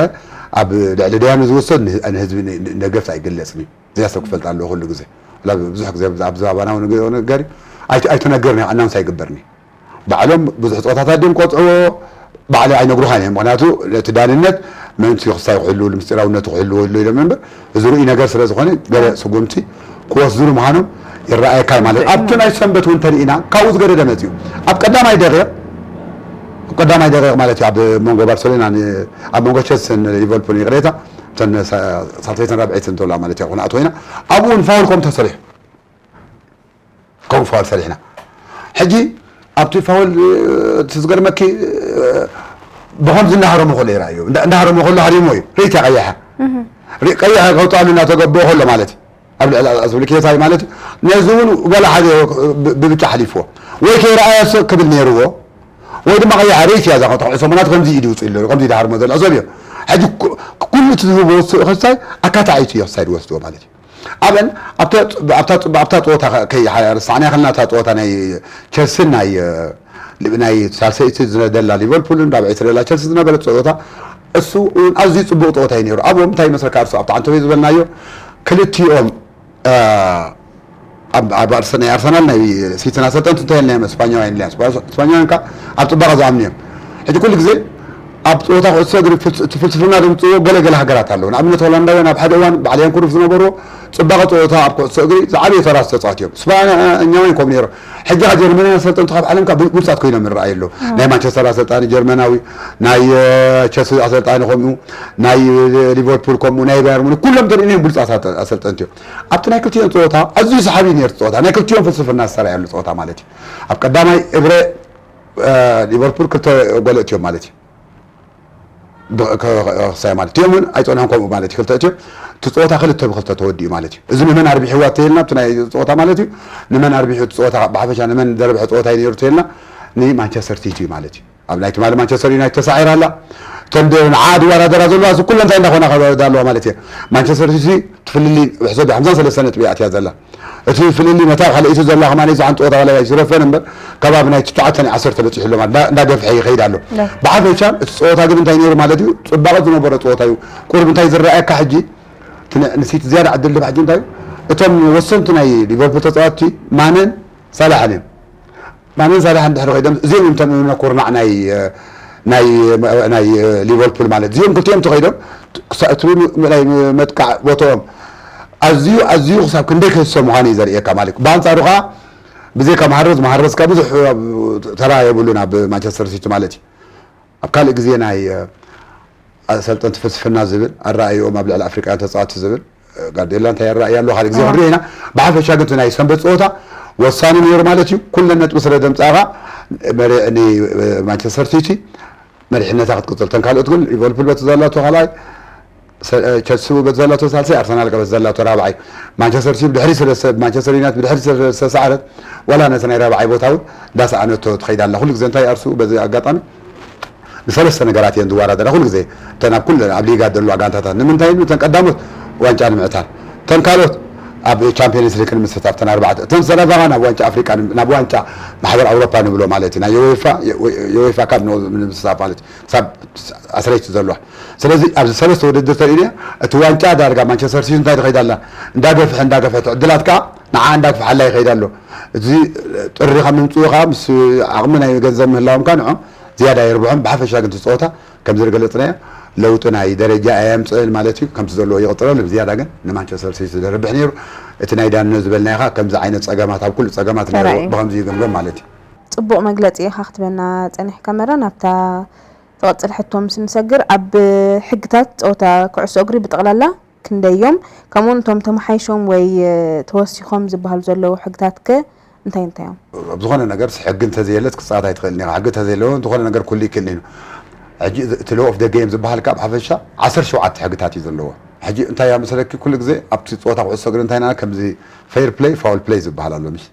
ኣብ ልዕሊ ደያኑ ዝውሰድ ን-፣ ንህዝቢ ን-፣ ን-፣ ደገፍ ኣይግለጽን እዩ። እዚኣ ሰብ ክፈልጥ ኣለዎ ኩሉ ግዜ። ወላ ብዙሕ ግዜ ኣብዚ ኣባና እውን ነገር እዩ። ኣይቲ-፣ ኣይትነገርን እዩ፣ ኣናውንስ ኣይግበርን እዩ። ባዕሎም ብዙሕ ጸወታታት ድዮም ቆጽዕዎ፣ ባዕሎም ኣይነግሩኻን እዮም። ምኽንያቱ ነቲ ዳንነት ምእንቲ ክሳይ ክሕልውሉ፣ ምስጢራውነቱ ክሕልወሉ ኢሎም እምበር፣ እዚ ርኡይ ነገር ስለ ዝኾነ፣ ገለ ስጉምቲ ክወስዱሉ ምዃኖም ይረኣየካ ማለት እዩ። ኣብቲ ናይ ሰንበት እውን እንተሪኢና፣ ካብኡ ዝገደደ መጺኡ። ኣብ ቀዳማይ ደቂቕ፣ ኣብ ቀዳማይ ደቂቕ ማለት እዩ፣ ኣብ መንጎ ባርሰሎና ን-፣ ኣብ መንጎ ቸልሲን ሊቨርፑልን፣ ይቕሬታ፣ እተን ሳ-፣ ሳልሰይትን ራብዐይትን እንተላ ማለት እዩ፣ ኩነኣት ኮይና፣ ኣብኡ እውን ፋውል ከም ተሰሪሑ። ከምኡ ፋውል ሰሪሕና። ሕጂ ኣብቲ ፋውል፣ እ፣ እቲ ዝገርመኪ፣ እ፣ ብኸምዚ እንዳሃረሞ ከሎ ይረኣዮ። እንዳ-፣ እንዳሃረሞ ከሎ ሃሪሞ እዩ። ርእይታ ቀይሓ። ሪ-፣ ቀይሓ ከውጣሉ እናተገበኦ ከሎ ማለት እዩ። ኣብ ልዕሊ ኣዝብልኬታይ ማለት እዩ። ነዚ እውን ገለ ሓደ ብ-፣ ብብጫ ሓሊፍዎ። ወይ ከይረኣዮ ሰብ ክብል ነይርዎ። ወይ ድማ ቀይሓ ርእይቲ እያ እዛ፣ ኩዕሶ ምናት ከምዚ ኢዱ ይውፅእ ኣሎ፣ ከምዚ ይደሃርሞ ዘሎ ሰብ እዩ። ሕጂ ኩ-፣ ኩሉ እቲ ዝህብዎ ስ-፣ ክሳይ ኣካታዒቱ እዩ ክሳይ ዝወስድዎ ማለት እዩ። ኣብን ኣብታ፣ ኣብታ፣ ኣብታ ፀወታ ከ-፣ ከይሓረሳዕና ያኸልና እታ ፀወታ ናይ ቸልሲን ናይ፣ እ፣ ናይ ሳልሰይቲ ዝደላ ሊቨርፑልን ራብዐይቲ ደላ ቸልሲ ዝነበረ ፀወታ፣ እሱ እውን ኣዝዩ ፅቡቕ ፀወታ እዩ ነይሩ። ኣብኡ እንታይ ይመስለካ፣ እርሱ ኣብቲ ዓንተበይ ዝበልናዮ ክልቲኦም፣ እ፣ ኣብ፣ ኣብ ኣርሰ-፣ ናይ ኣርሰናል ናይ ሲቲን ኣሰልጠንቱ እንታይ ኢልናዮም? ስፓኛውያን ኢልናዮም። ስፓ-፣ ስፓኛውያን ከኣ ኣብ ፅባቐ ዝኣምኑ እዮም። ሕጂ ኩሉ ግዜ ኣብ ፀወታ ኩዕሶ እግሪ ፍልስ-፣ እቲ ፍልስፍና ዘምፅእዎ ገለ ገለ ሃገራት ኣለዉ። ንኣብነት ሆላንዳውያን ኣብ ሓደ እዋን በዓል ያን ክሩፍ ዝነበርዎ ፅባቐ ፀወታ ኣብ ኩዕሶ እግሪ ዝዓበየ ተራ ዝተፃወቱ እዮም። ስፓኛውያን ከምኡ ነይሮም። ሕጂ ከኣ ጀርመናውያን ኣሰልጠንቲ ካብ ዓለም ከኣ ብ-፣ ብሉፃት ኮይኖም ይረኣዩ ኣለዉ። ናይ ማንቸስተር ኣሰልጣኒ ጀርመናዊ፣ ናይ፣ እ፣ ቸልሲ ኣሰልጣኒ ከምኡ፣ ናይ፣ እ፣ ሊቨርፑል ከምኡ፣ ናይ ባየር ሙኒክ ኩሎም ተሪእናዮም ብሉፃት ኣሰ-፣ ኣሰልጠንቲ እዮም። ኣብቲ ናይ ክልቲኦም ፀወታ ኣዝዩ ሰሓቢ ነይሩ እቲ ፀወታ። ናይ ክልቲኦም ፍልስፍና ዝተረኣየሉ ፀወታ ማለት እዩ። ኣብ ቀዳማይ እግረ፣ እ፣ ሊቨርፑል ክልተ ጎል እትዮም ማለት እዩ። ብ-፣ ከ-፣ ከ-፣ ክሳይ ማለት እዩ። እቲኦም እውን ኣይፀንሖም ከምኡ ማለት እዩ። ክልተ እትዮም፣ እቲ ፀወታ ክልተ ብክልተ ተወዲኡ ማለት እዩ። እዚ ንመን ኣርቢሕዋ ተይልና ኣብቲ ናይ ፀወታ ማለት እዩ። ንመን ኣርቢሑ እቲ ፀወታ ብሓፈሻ ንመን ዘርብሐ ፀወታ እዩ ነይሩ ተይልና ንማንቸስተር ሲቲ እዩ ማለት እዩ። ኣብ ናይ ትማሊ ማንቸስተር ዩናይትድ ተሳዒራ ኣላ። እተን ድ-፣ ንዓ ዝወዳደራ ዘለዋ፣ እዚ ኩለን እንታይ እንዳኾና ከወዳ ኣለዋ ማለት እየ። ማንቸስተር ሲቲ እቲ ፍልልይ ውሕሰ ብ ሓምሳን ሰለስተን ነጥቢ እያ ኣትያ ዘላ። እቲ ፍልልይ ነታ ካልኣይቲ ዘላ ከማን፣ እዚ ሓንቲ ጸወታ ዋላ ኣይትረፈን እምበር፣ ከባቢ ናይ ትሽዓተ ናይ ዓሰርተ በጺሑ ኣሎ ማለት፣ እንዳ-፣ እንዳገፍሐ ይኸይድ ኣሎ። ለ- ብሓፈሻ እቲ ጸወታ ግን እንታይ ነይሩ ማለት እዩ? ጽባቐ ዝነበሮ ጸወታ እዩ። ቁሩብ እንታይ ዝረኣየካ ሕጂ፣ እቲ ን-፣ ንሲቲ ዝያዳ ዕድል ድሕጂ እንታይ እዩ? እቶም ወሰንቲ ናይ ሊቨርፑል ተጻወትቲ ማነን ሳላሕን እዮም። ማነን ሳላሕን ድሕሪ ከይዶም፣ እዚኦም እዮም እቶም እምነ ኩርናዕ ናይ፣ ናይ፣ ናይ ሊቨርፑል ማለት። እዚኦም ክልቲኦም ተኸይዶም፣ ክሳ-፣ እቲ ም-፣ ናይ መጥቃዕ ቦታኦም ኣዝዩ፣ ኣዝዩ ክሳብ ክንደይ ክህሰ ምዃኑ እዩ ዘርእየካ ማለት እዩ። ብኣንጻሩ ከኣ ብዘይካ መሃረዝ፣ መሃረዝ ከኣ ብዙሕ ተራ የብሉን ኣብ ማንቸስተር ሲቲ ማለት እዩ። ኣብ ካልእ ግዜ ናይ፣ እ፣ ኣሰልጠንቲ ፍልስፍና ዝብል ኣረኣይኦም ኣብ ልዕሊ ኣፍሪቃውያን ተጻወትቲ ዝብል፣ እ፣ ጋርዲዮላ እንታይ የረኣይ ኣሎ ካልእ ግዜ ኣዎ። ክንርኢ ኢና። ብሓፈሻ ግን እቲ ናይ ሰንበት ጸወታ ወሳኒ ነይሩ ማለት እዩ። ኩለን ነጥቢ ስለ ዘምጻእኻ መሪ-፣ ኒ-፣ እ፣ ማንቸስተር ሲቲ መሪሕነታ ክትቅጽል። እተን ካልኦት ግን ሊቨርፑል በቲ ዘላቶ ካልኣይ፣ ሰ-፣ እ፣ ቸልሲ በቲ ዘላቶ ሳልሳይ፣ ኣርሰናል ከኣ በቲ ዘላቶ ራብዓይ። ማንቸስተር ሲቲ ብድሕሪ ስለ ዝሰ-፣ ማንቸስተር ዩናይትድ ብድሕሪ ስለ ዝተሳዕረት፣ ዋላ ነቲ ናይ ራብዓይ ቦታ እውን እንዳሰኣነቶ ትኸይድ ኣላ። ኩሉ ግዜ እንታይ ኣርሱ በዚ ኣጋጣሚ ንሰለስተ ነገራት እየን ዝወዳደራ። ኩሉ ግዜ እተን ኣብ ኩለን ኣብ ሊጋት ዘለዋ ጋንታታት ንምንታይ ኢሉ እተን ቀዳሞት ዋንጫ ንምዕታር፣ እተን ካልኦት ኣብ ቻምፒየንስ ሊግ ንምስታፍ፣ እተን ኣርባዕተ፣ እተን ሰለስተ ናብ ዋንጫ ኣፍሪቃ፣ ናብ ዋንጫ ማሕበር ኣውሮፓ ንብሎ ማለት እዩ። ናይ ዮዌፋ፣ ዮዌፋ ካፕ ንምስታፍ ማለት እዩ። ክሳብ ዓሰርተ ዘለዋ። ስለዚ ኣብዚ ሰለስተ ውድድር ተርእዩ፣ እቲ ዋንጫ ዳርጋ ማንቸስተር ሲቲ እንታይ ትኸይድ ኣላ? እንዳገፍሐ፣ እንዳገፍሐ፣ እቲ ዕድላት ከኣ ንዓ እንዳግፍሓላ ይኸይድ ኣሎ። እዚ ጥሪ ካብ ምምጽኡ ከኣ ምስ ዓቕሚ ናይ ገንዘብ ምህላዎም ከኣ ንዖም ዝያዳ የርብሖም። ብሓፈሻ ግን እቲ ጸወታ ከምዚ ዝገለጽናዮ ለውጢ ናይ ደረጃ ኣየምጽእን ማለት እዩ። ከምቲ ዘለዎ ይቕጽለሉ። ብዝያዳ ግን ንማንቸስተር ሲቲ ዝደርብሕ ነይሩ። እቲ ናይ ዳንኖ ዝበልናዮ ከኣ ከምዚ ዓይነት ጸገማት ኣብ ኩሉ ጸገማት ነይሩ። ተራእዩ። ብኸምዚ ይግምገም ማለት እዩ። ጽቡቕ መግለጺ ኢኻ ክትበና ጸኒሕካ መራ። ናብታ ትቐጽል ሕቶ ምስ ንሰግር፣ ኣብ ሕግታት ጸወታ ኩዕሶ እግሪ ብጠቕላላ ክንደይ እዮም? ከምኡውን እቶም ተመሓይሾም ወይ ተወሲኾም ዝበሃሉ ዘለዉ ሕግታት ከ እንታይ እንታይ እዮም? ኣብ ዝኾነ ነገር ሕጊ እንተዘየለስ ክትጻወት ኣይትኽእልን ኢኻ። ሕጊ እንተዘየለዎ ዝኾነ ነገር ኩሉ ይክእል እዩ። ሕጂ እዚ እቲ ሎ ኦፍ ደ ጌም ዝበሃል ከኣ ብሓፈሻ ዓሰርተ ሸውዓተ ሕግታት እዩ ዘለዎ። ሕጂ እንታይ እያ መሰለኪ፣ ኩሉ ግዜ ኣብቲ ጸወታ ኩዕሶ እግሪ እንታይ ኢና ከምዚ ፌር ፕለይ፣ ፋውል ፕለይ ዝበሃል ኣሎ፣ ምሽ?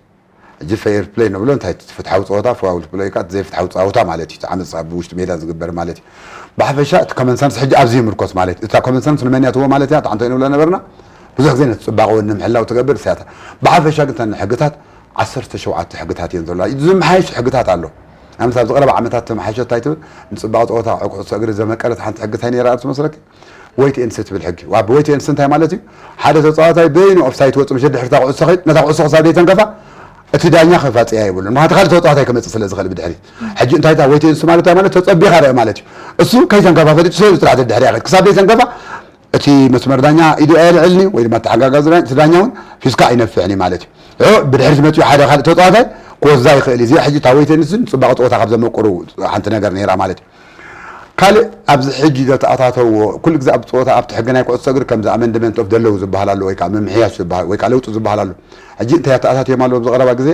ሕጂ ፌር ፕሌይ ንብሎ እንታይ እቲ ፍትሓዊ ፀወታ፣ ፋውል ፕሌይ ከዓ ዘይፍትሓዊ ፀወታ ማለት እዩ። ዓመፅ ኣብ ውሽጢ ሜዳ ዝግበር ማለት እዩ። ብሓፈሻ እቲ ኮመን ሰንስ ሕጂ ኣብዚ ይምርኮስ ማለት እዩ። እታ ኮመን ሰንስ ንመን እያ ትህቦ ማለት እያ? ኣንታይ ንብሎ ነበርና? ብዙሕ ግዜ ነቲ ፅባቐ ወኒ ምሕላው ትገብር እሳያታ። ብሓፈሻ ግን እተን ሕግታት ዓሰርተ ሸውዓተ ሕግታት እየን ዘለዋ። ዝመሓየሽ ሕግታት ኣሎ። ኣምሳ ኣብዚ ቀረባ ዓመታት ተመሓየሸ እንታይ ትብል? ንፅባቐ ፀወታ ኩዕሶ እግሪ ዘመቀረት ሓንቲ ሕግታይ ነይራ ትመስለኪ? ወይት ኤንስ ትብል ሕጊ። ኣብ ወይት ኤንስ እንታይ ማለት እዩ? ሓደ ተፃዋታይ በይኑ ኦፍሳይት ወፁ ምሸት ድሕርታ ኩዕሶ ኸይድ ነታ ኩዕሶ ክሳብ ዘይተንከፋ እቲ ዳኛ ከፋፅያ የብሉን። ምክንያቱ ካልእ ተፃዋታይ ክመፅእ ስለ ዝኽእል ብድሕሪት። ሕጂ እንታይ እታ ወይት ኤንስ ማለት እንታይ ማለት? ተፀቢኻ ርአ ማለት እዩ። እሱ ከይተንከፋ ፈሊጡ ሰብ ጥራሕ ድሕሪያ ክሳብ ዘይተንከፋ እቲ መስመር ዳኛ ኢዱ ኣየልዕልኒ ወይ ድማ ተሓጋጋዚ ዳኛ እቲ ዳኛ እውን ፊስካ ኣይነፍሕኒ ማለት እዩ። ብድሕሪት መፅኡ ሓደ ካልእ ተፃዋታይ ክወዛ ይኽእል እዩ። እዚኣ ሕጂ እታ ወይት ኤንስን ፅባቐ ፀወታ ካብ ዘመቁሩ ሓንቲ ነገር ነይራ ማለት እዩ። ካልእ ኣብዚ ሕጂ ዘተኣታተውዎ ኩሉ ግዜ ኣብ ፀወታ ኣብቲ ሕጊ ናይ ኩዕሶ እግሪ ከምዚ ኣመንድመንት ኦፍ ደለው ዝበሃል ኣሎ ወይ ከዓ ምምሕያሽ ዝበሃል ወይ ከዓ ለውጢ ዝበሃል ኣሎ። ሕጂ እንታይ ኣተኣታትዮም ኣለዉ ኣብዚ ቀረባ ግዜ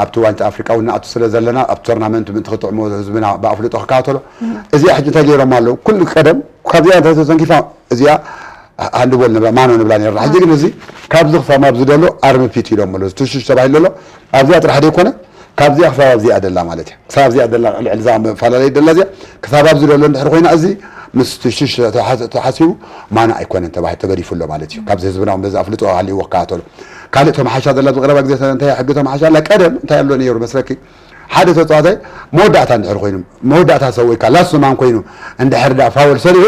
ኣብቲ ዋንጫ ኣፍሪቃ እውን ንኣቱ ስለ ዘለና ኣብ ቶርናመንት ምእንቲ ክጥዕሞ ህዝብና ብኣፍልጦ ክከታተሎ እዚኣ ሕጂ እንታይ ገይሮም ኣለዉ ኩሉ ቀደም ካብዚኣ እንታይ ተተንኪፋ እዚኣ ሃንድቦል ንብላ ማኖ ንብላ ነርና ሕጂ ግን እዚ ካብዚ ክሳብ ኣብዚ ደሎ ኣርምፒት ኢሎም ኣሎ ትሽሽ ተባሂሉ ኣሎ ኣብዚኣ ጥራሕ ዘይኮነ ካብዚኣ ክሳብ ኣብዚኣ ደላ ማለት እዩ ክሳብ ኣብዚኣ ደላ ልዕሊ እዛ መፈላለይ ደላ እዚኣ ክሳብ ኣብዚ ደሎ እንድሕር ኮይና እዚ ምስ ትሽሽ ተሓሲቡ ማና ኣይኮነን ተባሂሉ ተገዲፉ ኣሎ ማለት እዩ ካብዚ ህዝብና በዚ ኣፍልጦ ሃልይዎ ክከታተሎ ካልእ ተመሓሻ ደላ ኣብዚ ቀረባ ግዜ እንታይ ሕጊ ተመሓሻ ኣላ ቀደም እንታይ ኣሎ ነይሩ መስለኪ ሓደ ተፃዋታይ መወዳእታ እንድሕር ኮይኑ መወዳእታ ሰብ ወይ ከዓ ላስት ማን ኮይኑ እንድሕር ዳ ፋውል ሰሪሑ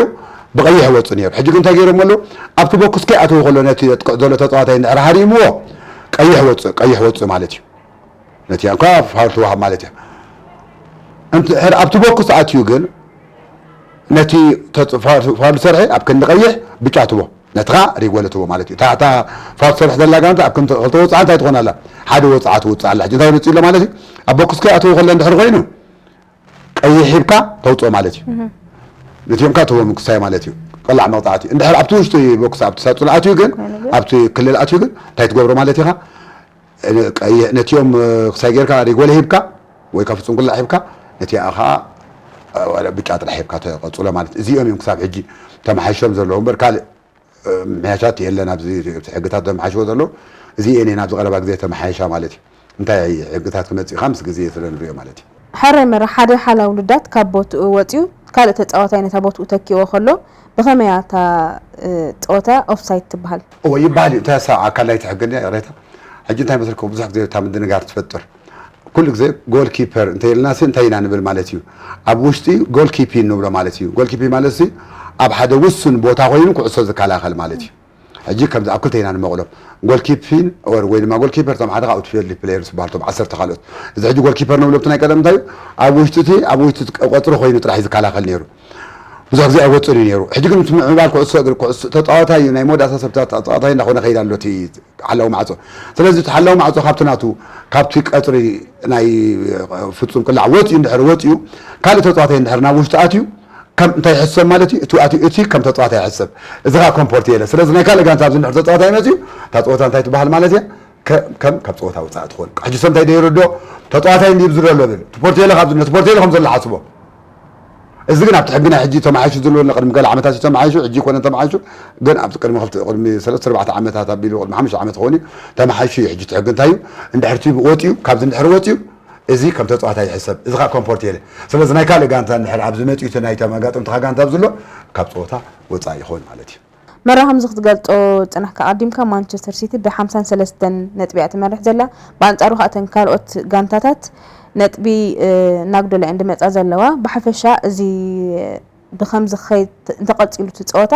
ብቐይሕ ወፁ ነይሩ ሕጂ ግን እንታይ ገይሮም ኣለዉ ኣብቲ ቦክስ ከይኣተወ ከሎ ነቲ ዘጥቅዕ ዘሎ ተፃዋታይ እንድሕር ሃሪምዎ ቀይሕ ወፁ ቀይሕ ወፁ ማለት እዩ ነቲ እንኳ ፋውል ትወሃብ ማለት እያ እንድሕር ኣብቲ ቦክስ ኣትዩ ግን ነቲ ፋውል ዝሰርሐ ኣብ ክንዲ ቀይሕ ብጫ ትቦ ነቲ ከዓ ሪጎለ ትቦ ማለት እዩ እታ ፋውል ትሰርሕ ዘላ ጋንታ ኣብ ክንዲ ክልተ ወፅዓ እንታይ ትኾን ኣላ ሓደ ወፅዓ ትውፅእ ኣላ ሕጂ እንታይ መፅእ ኣሎ ማለት እዩ ኣብ ቦክስ ከይኣተወ ከሎ እንድሕር ኮይኑ ቀይሕ ሂብካ ተውፅኦ ማለት እዩ ነቲኦም ከዓ ትቦ ምክሳይ ማለት እዩ ቀላዕ መቕፃዕቲ እንድሕር ኣብቲ ውሽጢ ቦክስ ኣብቲ ሳፁን ኣትዩ ግን ኣብቲ ክልል ኣትዩ ግን እንታይ ትገብሮ ማለት ኢኻ ነቲኦም ክሳይ ጌርካ ሪጎለ ሂብካ ወይ ካብ ፍጹም ክላዕ ሂብካ ነቲኣ ከዓ ብጫ ጥራሕ ሂብካ ተቐጽሎ ማለት እዚኦም እዮም ክሳብ ሕጂ ተመሓይሾም ዘለዉ እምበር ካልእ ምሕያሻት የለን ኣብዚ ሕግታት ዘመሓይሽዎ ዘለዉ እዚኤን እየን ኣብዚ ቀረባ ግዜ ተመሓየሻ ማለት እዩ እንታይ ሕግታት ክመፅእ ኢኻ ምስ ግዜ ስለ ንሪኦ ማለት እዩ ሕራይ መራ ሓደ ሓላ ውሉዳት ካብ ቦትኡ ወፂኡ ካልእ ተፃዋታይ ነታ ቦትኡ ተኪዎ ከሎ ብኸመይ እያ እታ ፀወታ ኦፍሳይድ ትበሃል? እወ ይበሃል እዩ። እንታይ ሳብ ኣካል ናይቲ ሕጊ እንድያ ይቕሬታ። ሕጂ እንታይ መስልኩም ብዙሕ ግዜ እታ ምድንጋር ትፈጥር። ኩሉ ግዜ ጎል ኪፐር እንተ ኢልና ሲ እንታይ ኢና ንብል ማለት እዩ። ኣብ ውሽጢ ጎል ኪፒን ንብሎ ማለት እዩ። ጎል ኪፒን ማለት ሲ ኣብ ሓደ ውሱን ቦታ ኮይኑ ኩዕሶ ዝከላኸል ማለት እዩ። ሕጂ ከምዚ ኣብ ክልተ ኢና ንመቕሎ። ጎል ኪፒን ኦር ወይ ድማ ጎል ኪፐር እቶም ሓደ ኣውትፊልድ ፕሌየርስ ዝበሃል እቶም ዓሰርተ ካልኦት። እዚ ሕጂ ጎል ኪፐር ንብሎ እቲ ናይ ቀደም እንታይ እዩ? ኣብ ውሽጢ እቲ ኣብ ውሽጢ እቲ ቀፅሪ ኮይኑ ጥራሕ እዩ ዝከላኸል ነይሩ። ብዙሕ ግዜ ኣይወፅእን እዩ ነይሩ። ሕጂ ግን እቲ ምዕባል ኩዕሶ እግሪ ኩዕሶ ተፃዋታይ እዩ ናይ መወዳእታ ሰብ ተፃዋታይ እንዳኾነ ከይድ ኣሎ እቲ ሓላዊ ማዕፆ። ስለዚ እቲ ሓላዊ ማዕፆ ካብቲ ናቱ ካብቲ ቀፅሪ ናይ ፍፁም ቅላዕ ወፂኡ እንድሕር ወፂኡ ካልእ ተፃዋታይ እንድሕር ናብ ውሽጢ ኣትዩ ከም እንታይ ይሕሰብ ማለት እዩ እቲ ኣትዩ እቲ ከም ተፃዋታይ ይሕሰብ እዚ ከዓ ኮምፖርት የለ ስለዚ ናይ ካልእ ጋንታ ኣብዚ እንድሕር ተፃዋታይ መፅዩ እታ ፀወታ እንታይ ትበሃል ማለት እያ ከም ካብ ፀወታ ውፃእ ትኾን ሕጂ ሰብ እንታይ ደይርዶ ተፃዋታይ እንዲብ ዝደሎ ብል ትፖርቴሎ ካብ ነቲ ፖርቴሎ ከም ዘሎ ሓስቦ እዚ ግን ኣብቲ ሕጊ ናይ ሕጂ ተማሓይሹ ዝልበና ቅድሚ ገለ ዓመታት እዩ ተማሓይሹ፣ ሕጂ ይኮነን ተማሓይሹ፣ ግን ኣብዚ ቅድሚ ክልተ ቅድሚ ሰለስተ ኣርባዕተ ዓመታት ኣቢሉ ቅድሚ ሓሙሽተ ዓመት ክኸውን እዩ ተማሓይሹ እዩ። ሕጂ እቲ ሕጊ እንታይ እዩ? እንድሕር እቲ ወፂኡ ካብዚ እንድሕር ወፂኡ እዚ ከም ተፃዋታይ ይሕሰብ፣ እዚ ከዓ ኮምፖርት የለ። ስለዚ ናይ ካልእ ጋንታ እንድሕር ኣብዚ መፂኡ እቲ ናይ ተመጋጠምትኻ ጋንታ ኣብዚ ዘሎ ካብ ፀወታ ወፃኢ ይኸውን ማለት እዩ። መራ ከምዚ ክትገልጾ ዝጸናሕካ ኣቐዲምካ ማንቸስተር ሲቲ ብ ሓምሳን ሰለስተን ነጥቢ እያ ትመርሕ ዘላ፣ ብኣንጻሩ ከኣ እተን ካልኦት ጋንታታት ነጥቢ እናጉደላ እየን ዝመጻ ዘለዋ። ብሓፈሻ እዚ ብኸምዚ ክኸይድ እንተቐጺሉ እቲ ጸወታ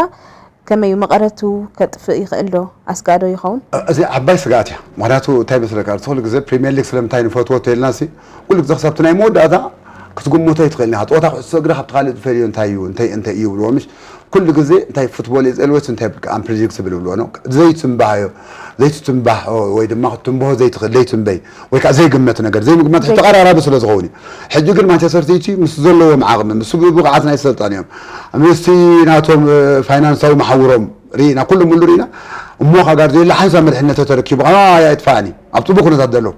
ከመይ እዩ መቐረቱ ከጥፍእ ይኽእል ዶ? ኣስጋእ ዶ ይኸውን? እዚ ዓባይ ስግኣት እያ። ምኽንያቱ እንታይ ይመስለካ፣ እቲ ኩሉ ግዜ ፕሪምየር ሊግ ስለምንታይ ንፈትዎ እንተኢልና ሲ ኩሉ ግዜ ክሳብ እቲ ናይ መወዳእታ ክትግምቶ ኣይትኽእልን ኢኻ። ጸወታ ኩዕሶ እግሪ ካብቲ ካልእ ዝፈልዮ እንታይ እዩ፣ እንታይ እንታይ እዩ ይብልዎ ምሽ ኩሉ ግዜ እንታይ ፉትቦል ኢዝ ኦልዌይስ እንታይ በቃ ኣምፕሪዲክትብል ይብልዎ ነው። ዘይትንባዮ ዘይትትንባሆ ወይ ድማ ክትንብሆ ዘይትኽእል ዘይትንበይ ወይ ከዓ ዘይግመት ነገር ዘይምግመት ተቐራራቢ ስለ ዝኸውን እዩ። ሕጂ ግን ማንቸስተር ሲቲ ምስ ዘለዎም ዓቕሚ ምስ ብቕዓት ናይ ሰልጣን እዮም ምስቲ ናቶም ፋይናንሳዊ መሓውሮም ርኢና ኩሉ ሙሉ ርኢና እሞ ካብ ጋርዲዮላ ሓንሳብ መሪሕነት ተተረኪቡ ከኣ ኣያ ይጥፋእኒ ኣብ ጽቡቅ ኩነታት ዘሎ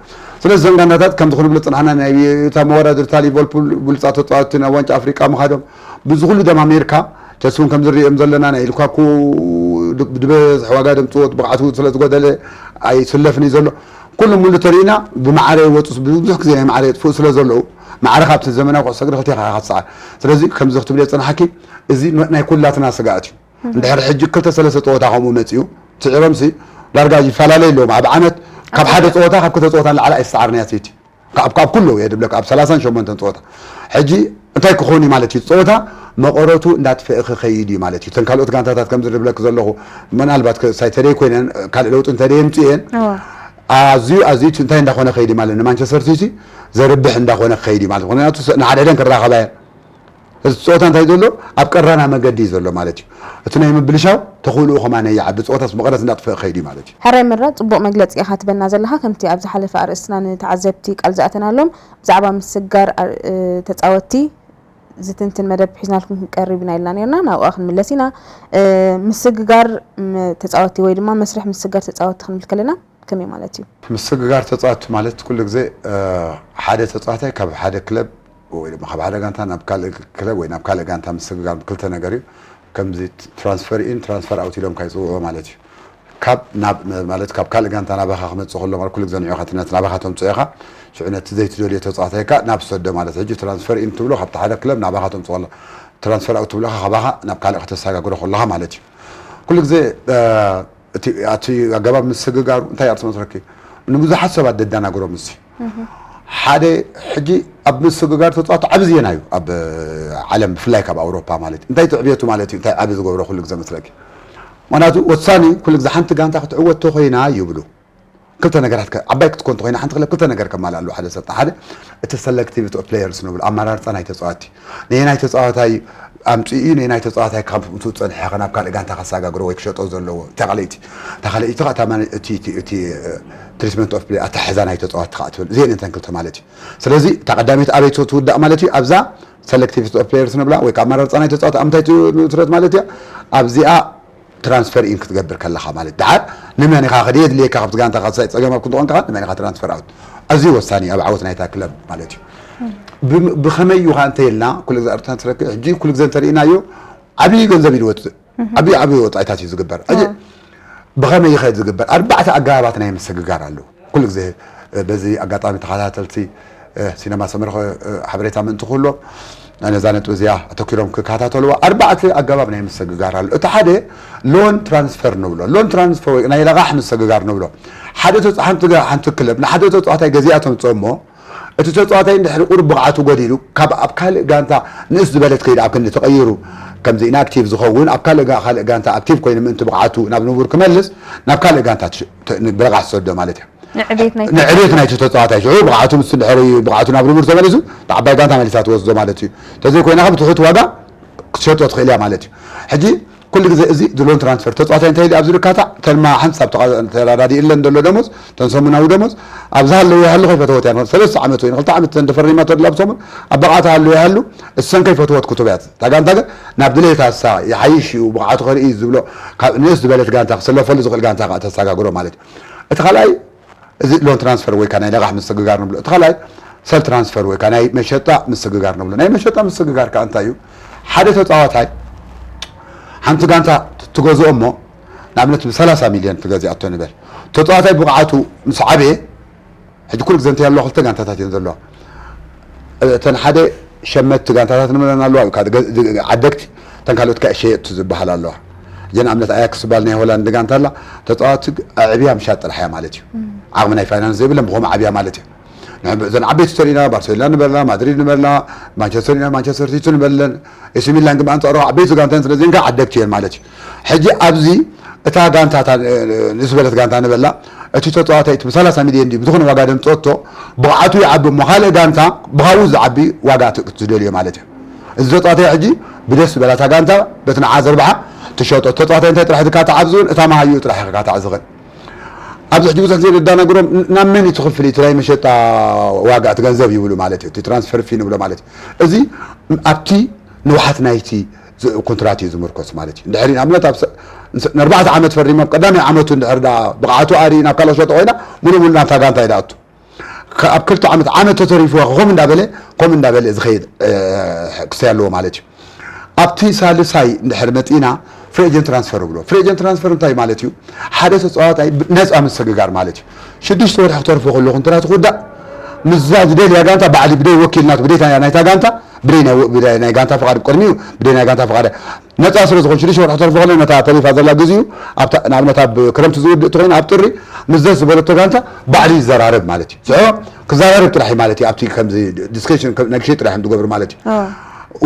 ስለዚ ዘን ጋንታታት ከምዚ ክንብሎ ጽናሕና ናይ እታ መወዳድርታ ሊቨርፑል ብሉጻት ተጻወትቲ ናብ ዋንጫ ኣፍሪቃ ምኻዶም ብዚ ኩሉ ደም ኣሜሪካ ቸልሲ እውን ከምዚ ንሪኦም ዘለና ናይ ሉካኩ ብዝበዝሕ ዋጋ ደምፅዎ ብቕዓቱ ስለ ዝጎደለ ኣይስለፍን እዩ ዘሎ ኩሉ ሙሉ ተሪእና ብማዕረ ይወፁ፣ ብዙሕ ግዜ ናይ ማዕረ የጥፍኡ ስለ ዘለዉ፣ ማዕረ ካብቲ ዘመናዊ ኩዕሶ እግሪ ክልቴኻ ኢኻ ትሰዓር። ስለዚ ከምዚ ክትብልዮ ዝጸናሕኪ፣ እዚ ናይ ኩላትና ስግኣት እዩ። እንድሕር ሕጂ ክልተ ሰለስተ ጸወታ ከምኡ መጺኡ፣ ስዒሮምሲ ዳርጋ ይፈላለዩ ኣለዎም። ኣብ ዓመት ካብ ሓደ ጸወታ፣ ካብ ክልተ ጸወታ ንላዕሊ ኣይሰዓርን እያ ሰይቲ። ካብ፣ ካብ ኩሉ እየ ድብለካ፣ ኣብ ሰላሳን ሸሞንተን ጸወታ። ሕጂ እንታይ ክኾን እዩ ማለት እዩ? ጸወታ መቐረቱ እንዳጥፈአ ክኸይድ እዩ ማለት እዩ። እተን ካልኦት ጋንታታት ከምዚ ድብለክ ዘለኹ፣ ምናልባት ክሳይ ተደይ ኮይነን፣ ካልእ ለውጢ እንተደይ የምጽእየን፣ እዋ። ኣዝዩ፣ ኣዝዩ እቲ እንታይ እንዳኾነ ከይድ እዩ ማለት፣ ንማንቸስተር ሲቲ ዘርብሕ እንዳኾነ ከይድ እዩ ማለት። ምኽንያቱ ሰ-፣ ንሓድሕደን ክራኸባ እየን። እዚ ጸወታ እንታይ ዘሎ? ኣብ ቀራና መገዲ እዩ ዘሎ ማለት እዩ። እቲ ናይ ምብልሻው ተኽእልኡ ከማን ይዓቢ፣ ጸወታስ መቐረት እንዳጥፈአ ከይድ እዩ ማለት እዩ። ሕራይ መራ፣ ጽቡቕ መግለጺ ኢኻ ትበና ዘለኻ። ከምቲ ኣብ ዝሓለፈ ኣርእስትና ንተዓዘብቲ ቃል ዝኣተናሎም፣ ብዛዕባ ምስግጋር ኣር-፣ እ፣ ተጻወትቲ ዝትንትን መደብ ሒዝናልኩም ክንቀርብ ኢና ኢልና ነርና። ናብኣ ክንምለስ ኢና። እ፣ ምስግጋር ም-፣ ተጻወትቲ ወይ ድማ መስርሕ ምስግጋር ተጻወትቲ ክንብል ከለና ከመይ ማለት እዩ? ምስግጋር ተጻወትቲ ማለት ኩሉ ግዜ፣ እ፣ ሓደ ተጻዋታይ ካብ ሓደ ክለብ ወይ ድማ ካብ ሓደ ጋንታ ናብ ካልእ ክለብ ወይ ናብ ካልእ ጋንታ ምስግጋር ክልተ ነገር እዩ። ከምዚ ትራንስፈር ኢን፣ ትራንስፈር ኣውት ኢሎም ካይጽውዑ ማለት እዩ። ካብ ናብ፣ ማለት ካብ ካልእ ጋንታ ናባኻ ክመጽእ ከሎ ማለት ኩሉ ግዜ ንዑ ኢኻ፣ ነቲ ናባኻ ተምጽኦ ኢኻ። ሽዑ ነቲ ዘይትደልዮ ተጻዋታይ ከኣ ናብ ሰዶ ማለት። ሕጂ ትራንስፈር ኢን ትብሎ ካብቲ ሓደ ክለብ ናባኻ ተምጽኦ ከሎ፣ ትራንስፈር ኣውት ትብሎ ኢኻ ካባኻ ናብ ካልእ ከተሰጋግሮ ከለኻ ማለት እዩ። ኩሉ ግዜ፣ እ፣ እቲ፣ እቲ ኣገባብ ምስግጋሩ እንታይ እያ ትመስለኪ? ንብዙሓት ሰባት ደዳናግሮም እሲ። ሓደ ሕጂ ኣብ ምስግጋር ተጻወቱ ዓቢ ዜና እዩ ኣብ ዓለም፣ ብፍላይ ካብ ኣውሮፓ ማለት እዩ። እንታይ ትዕብየቱ ማለት እዩ? እንታይ ዓቢ ዝገብሮ ኩሉ ግዜ መስለኪ? ምኽንያቱ ወሳኒ ኩሉ ግዜ ሓንቲ ጋንታ ክትዕወት ተኾይና ይብሉ። ክልተ ነገራት ከ-፣ ዓባይ ክትኮን ተኾይና ሓንቲ ክለብ ክልተ ነገር ከማልእ ኣለዎ ሓደ ሰብ። ሓደ እቲ ሰለክቲቪቲ ኦፍ ፕሌየርስ ንብሎ ኣመራርጻ ናይ ተጻዋቲ። ነየናይ ተጻዋታይ ኣምጺኡ እዩ፣ ነየናይ ተጻዋታይ ካብ ምስኡ ዝጸንሐ ከ ናብ ካልእ ጋንታ ከሰጋግሮ ወይ ክሸጦ ዘለዎ። እታ ካልኣይቲ፣ እታ ካልኣይቲ ከኣ እታ ማነ-፣ እቲ፣ እቲ፣ እቲ፣ እ፣ ትሪትመንት ኦፍ ፕሌይ ኣተሓሕዛ ናይ ተጻዋቲ ከኣ ትብል። እዚአን እተን ክልተ ማለት እዩ። ስለዚ እታ ቀዳመይቲ ኣበይ ትውዳእ ማለት እዩ? ኣብዛ ሰለክቲቪቲ ኦፍ ፕሌየርስ ንብላ ወይ ከኣ ኣመራርጻ ናይ ተጻዋቲ ኣብ ምንታይ ትምስረት ማለት እያ? ኣብዚኣ ትራንስፈር ኢን ክትገብር ከለኻ ማለት ደሓር ንመን ኢኻ ክደ የድልየካ ካብቲ ጋንታ ካሳይ ጸገም ኣብ ክንትኾን ከኻ ንመን ኢኻ ትራንስፈር ኣውት ኣዝዩ ወሳኒ ኣብ ዓወት ናይታ ክለብ ማለት እዩ። ብ-፣ ብኸመይ እዩ ኸዓ እንተ ኢልና ኩሉ ግዜ ኣርትራን ትረክብ ሕጂ ኩሉ ግዜ እንተርኢናዮ ዓብዪ ገንዘብ እዩ ዝወፅእ። ዓብዪ ዓብዪ ወፃኢታት እዩ ዝግበር። ሕጂ ብኸመይ ይኸድ ዝግበር ኣርባዕተ ኣገባባት ናይ ምስግጋር ኣለዉ። ኩሉ ግዜ በዚ ኣጋጣሚ ተኸታተልቲ ሲነማ ሰመረ ሓበሬታ ምእንቲ ክህሎ ነዛ ነጥቢ እዚኣ ኣተኪሮም ክከታተልዋ ኣርባዕተ ኣገባብ ናይ ምስግጋር ኣሎ። እቲ ሓደ ሎን ትራንስፈር ንብሎ። ሎን ትራንስፈር ወይ ናይ ለቓሕ ምስግጋር ንብሎ። ሓደ ተፃ-፣ ሓንቲ ገ-፣ ሓንቲ ክለብ ንሓደ ተፃዋታይ ገዚኣ ተምፅኦ እሞ እቲ ተፃዋታይ እንድሕሪ ቁሩብ ብቕዓቱ ጎዲሉ ካብ ኣብ ካልእ ጋንታ ንእስ ዝበለት ከይድ ኣብ ክንዲ ተቐይሩ ከምዚ ኢንኣክቲቭ ዝኸውን ኣብ ካልእ ጋ-፣ ካልእ ጋንታ ኣክቲቭ ኮይኑ ምእንቲ ብቕዓቱ ናብ ንቡር ክመልስ ናብ ካልእ ጋንታ ትሽ-፣ ት-፣ ን-፣ ብለቓሕ ትሰዶ ማለት እዩ። ንዕቤት ናይ ንዕቤት ናይቲ ተጻዋታይ ሽዑ ብቕዓቱ ምስ ድሕሪ ብቕዓቱ ናብ ንቡር ተመሊሱ ንዓባይ ጋንታ መሊሳ ትወስዶ ማለት እዩ። እንተዘይኮይና ካብ ትሑት ዋጋ ክትሸጦ ትኽእል እያ ማለት እዩ። ሕጂ ኩሉ ግዜ እዚ ድሎን ትራንስፈር ተጻዋታይ እንታይ ኢሉ ኣብዚ ርካታ ተልማ ሓንሳብ ተቓ-፣ ተራዳዲእለን ዘሎ ደሞዝ ተን ሰሙናዊ ደሞዝ ኣብዛ ሃለወ ይሃሉ ከይፈተወት እያ ንኽእል ሰለስተ ዓመት ወይ ንክልተ ዓመት ተን ተፈሪማ ተድላ ብሰሙን ኣብ ብቕዓት ሃሉ ይሃሉ እሰን ከይፈተወት ክትበያት እታ ጋንታ ግን ናብ ድሌታ እሳ ይሓይሽ እዩ ብቕዓቱ ከርኢ እዩ ዝብሎ ካብ ንእስ ዝበለት ጋንታ ክሰለፈሉ ዝኽእል ጋንታ ከዓ ተሰጋግሮ ማለት እዩ። እቲ ካልኣይ እዚ ሎን ትራንስፈር ወይ ከዓ ናይ ለቓሕ ምስግጋር ንብሎ። እቲ ካልኣይ ሰል ትራንስፈር ወይ ከዓ ናይ መሸጣ ምስግጋር ንብሎ። ናይ መሸጣ ምስግጋር ከዓ እንታይ እዩ? ሓደ ተፃዋታይ ሓንቲ ጋንታ ትገዝኦ እሞ ንኣብነት ብ ሰላሳ ሚልዮን ትገዚኣቶ ንበል። ተፃዋታይ ብቕዓቱ ምስ ዓበየ ሕጂ ኩሉ ግዜ እንታይ ኣለዋ ክልተ ጋንታታት እየን ዘለዋ። እተን ሓደ ሸመትቲ ጋንታታት ንብለን ኣለዋ፣ ካብ ገ-፣ ዓደግቲ፣ እተን ካልኦት ከዓ ሸየጥቲ ዝበሃል ኣለዋ። እዘን ኣብነት ኣያክስ ዝበሃል ናይ ሆላንድ ጋንታ ኣላ፣ ተፃዋቲ ኣዕብያ ምሻጥ ጥራሕ እያ ማለት እዩ። ዓቕሚ ናይ ፋይናንስ ዘይብለን ብኸምኡ ዓብያ ማለት እዩ። ንሕብ-፣ እዘን ዓበይቲ ተሪእና፣ ባርሴሎና ንበልና፣ ማድሪድ ንበልና፣ ማንቸስተር ዩናይትድ፣ ማንቸስተር ሲቲ ንበለን፣ ኤሲ ሚላን ግን ብኣንፃሩ ዓበይቲ ጋንታን ስለዚን ከዓ ዓደግቲ እየን ማለት እዩ። ሕጂ ኣብዚ እታ ጋንታ፣ እታ፣ እ፣ ንእስ ዝበለት ጋንታ ንበላ፣ እቲ ተፃዋታይ እቲ ብ ሰላሳ ሚልዮን ድዩ ብዝኾነ ዋጋ ደምፀቶ፣ ብቕዓቱ ይዓቢ እሞ ካልእ ጋንታ ብኻብኡ ዝዓቢ ዋጋ ት-፣ ትደልዮ ማለት እዩ። እዚ ተፃዋታይ ሕጂ ብደስ ዝበላታ ጋንታ በቲ ንዓ ዘርብሓ ትሸጦ። ተፃዋታይ እንታይ ጥራሕ ዝካታዕ ኣብዚ እውን እታ መሃይኡ ጥራሕ ኢኻ ክካታዕ ዝኽእል። ኣብዚ ሕጂ ብዙሕ ግዜ ዘዳናግሮም ን-፣ ናብ መን እዩ ትኽፍል እቲ ናይ መሸጣ ዋጋ እቲ ገንዘብ ይብሉ ማለት እዩ። እቲ ትራንስፈር ፊ ንብሎ ማለት እዩ። እዚ ኣብቲ ንውሓት ናይቲ ዝ-፣ ኮንትራት እዩ ዝምርኮስ ማለት እዩ። እንድሕሪ ንኣብነት ኣብ ሰ-፣ ንስ-፣ ንኣርባዕተ ዓመት ፈሪሞም ቀዳማይ ዓመቱ እንድሕር ደኣ ብቕዓቱ ኣርኢ ናብ ካልእ ክሸጦ ኮይና ሙሉ ሙሉ ናብታ ጋንታ እዩ ደኣቱ። ከ-፣ ኣብ ክልተ ዓመት፣ ዓመት ተተሪፍዋ ከምኡ እንዳበለ፣ ከምኡ እንዳበለ ዝኸይድ፣ እ፣ ክስተይ ኣለዎ ማለት እዩ። ኣብቲ ሳልሳይ እንድሕር መጺና፣ ፍሪ ኤጀንት ትራንስፈር ብሎ። ፍሪ ኤጀንት ትራንስፈር እንታይ ማለት እዩ? ሓደ ተጻዋታይ ብ-፣ ነጻ ምስግጋር ማለት እዩ። ሽዱሽተ ወርሒ ክተርፎ ከሎ ኮንትራት ክውዳእ፣ ምስዛ ዝደልያ ጋንታ ባዕሊ ብደይ ወኪል ናቱ፣ ብደይ ናይታ ጋንታ፣ ብደይ ናይ ወ-፣ ብደይ ናይ ጋንታ ፍቓድ ቅድሚኡ፣ ብደይ ናይ ጋንታ ፍቓድ ነጻ ስለ ዝኾነ ሽዱሽተ ወርሒ ክተርፎ ከሎ ነታ ተሪፋ ዘላ ግዜኡ ኣብታ፣ ንኣብነት ኣብ ክረምቲ ዝውድእ እንተኾይኑ ኣብ ጥሪ ምስ ደስ ዝበለቶ ጋንታ ባዕሊ ይዘራረብ ማለት እዩ። ዝዖ ክዘራረብ ጥራሕ እዩ ማለት እዩ። ኣብቲ ከምዚ ዲስከሽን ከም ነግሸይ ጥራሕ እዮም ዝገብሩ ማለት እዩ። ኣዎ።